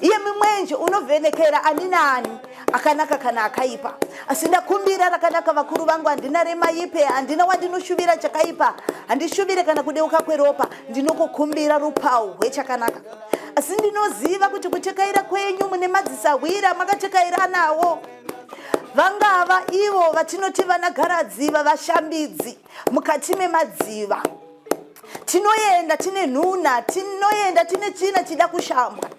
iye mimwenje unovhenekera ani naani akanaka kana akaipa. Asi ndakumbira rakanaka vakuru vangu, handina remaipe, handina wandinoshuvira chakaipa, handishuvire kana kudeuka kweropa. Ndinokukumbira rupau hwechakanaka. Asi ndinoziva kuti kutekaira kwenyu mune madzisahwira makatekaira nawo, vangava ivo vatinoti vanagaradziva, vashambidzi mukati memadziva. Tinoenda tine nhuna, tinoenda tine tsvina chida kushambwa.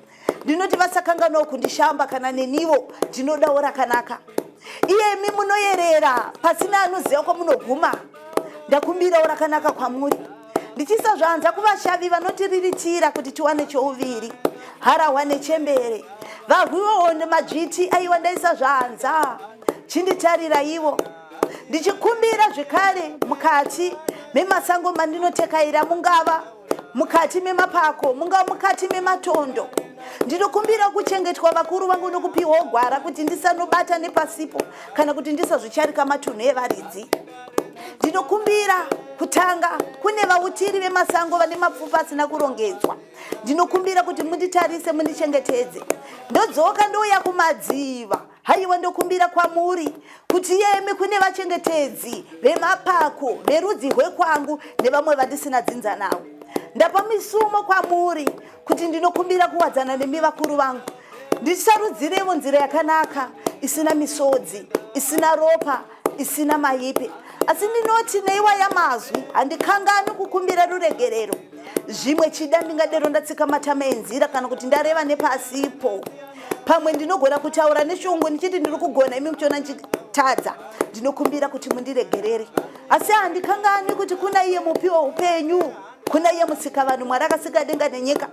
Ndinoti vasakanganwawo kundishamba, kana nenivo ndinodawo rakanaka. Iyemi munoyerera pasina anoziva kwamunoguma, ndakumbirawo rakanaka kwamuri. Ndichiisa zvanza kuvashavi vanotiriritira kuti tiwane chouviri, harahwa nechembere, varwi vehondo, madzviti. Aiwa, ndaisa zvanza, chinditarira ivo. Ndichikumbira zvekare mukati memasango mandinotekaira, mungava mukati memapako, mungava mukati mematondo, ndinokumbira kuchengetwa vakuru vangu nokupiwawo gwara kuti ndisanobata nepasipo kana kuti ndisazvicharika matunhu evaridzi. Ndinokumbira kutanga kune vautiri vemasango vane mapfupa asina kurongedzwa, ndinokumbira kuti munditarise, mundichengetedze. Ndodzoka ndouya kumadziva. Haiwa ndokumbira kwamuri kuti iyemi kune vachengetedzi vemapako verudzi rwekwangu nevamwe vandisina dzinza navo. Ndapa misumo kwamuri kuti ndinokumbira kuwadzana nemi vakuru vangu. Ndisarudzirevo nzira yakanaka isina misodzi, isina ropa, isina maipe. Asi ndinoti neiwaya mazwi handikangani kukumbira ruregerero. Zvimwe chida ndingadero ndatsika matama enzira kana kuti ndareva nepasipo. Pamwe ndinogona kutaura neshungu ndichiti ndiri kugona imi muchiona ndichitadza. Ndinokumbira kuti mundiregerere. Asi handikangani kuti kuna iye mupi woupenyu, kuna iye musikavanhu Mwari akasika denga nenyika.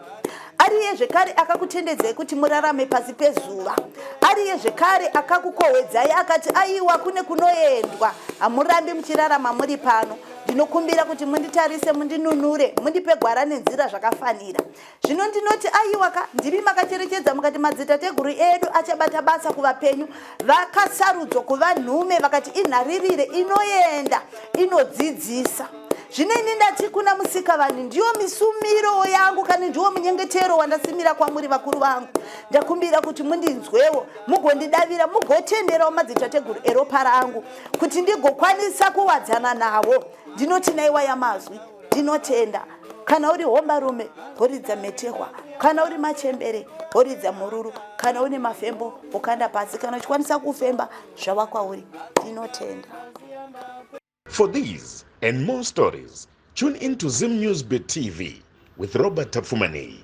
Ariye zvekare akakutendedzai kuti murarame pasi pezuva. Ariye zvekare akakukohwedzai akati aiwa kune kunoendwa, hamurambi muchirarama muri pano. Ndinokumbira kuti munditarise mundinunure, mundipe gwara nenzira zvakafanira. Zvino ndinoti aiwa ka, ndimi makacherechedza mukati madzitateguru edu achabata basa kuvapenyu, vakasarudzwa kuva nhume vakati inharirire inoenda inodzidzisa. Zvino ini ndati kuna Musikavanhu, ndiyo misumiro yangu kani ndiwo munyengetero wandasimira kwamuri vakuru vangu. Ndakumbira kuti mundinzwewo, mugondidavira, mugotenderawo madzitateguru eropa rangu kuti ndigokwanisa kuwadzana navo. Ndinoti naiwa yamazwi, ndinotenda. Kana uri hombarume, horidza mhetehwa. Kana uri machembere, horidza mhururu. Kana une mafembo, ukanda pasi. Kana uchikwanisa kufemba, zvava kwauri. Ndinotenda. For these and more stories, tune in to Zim News Bit TV with Robert Tafumani.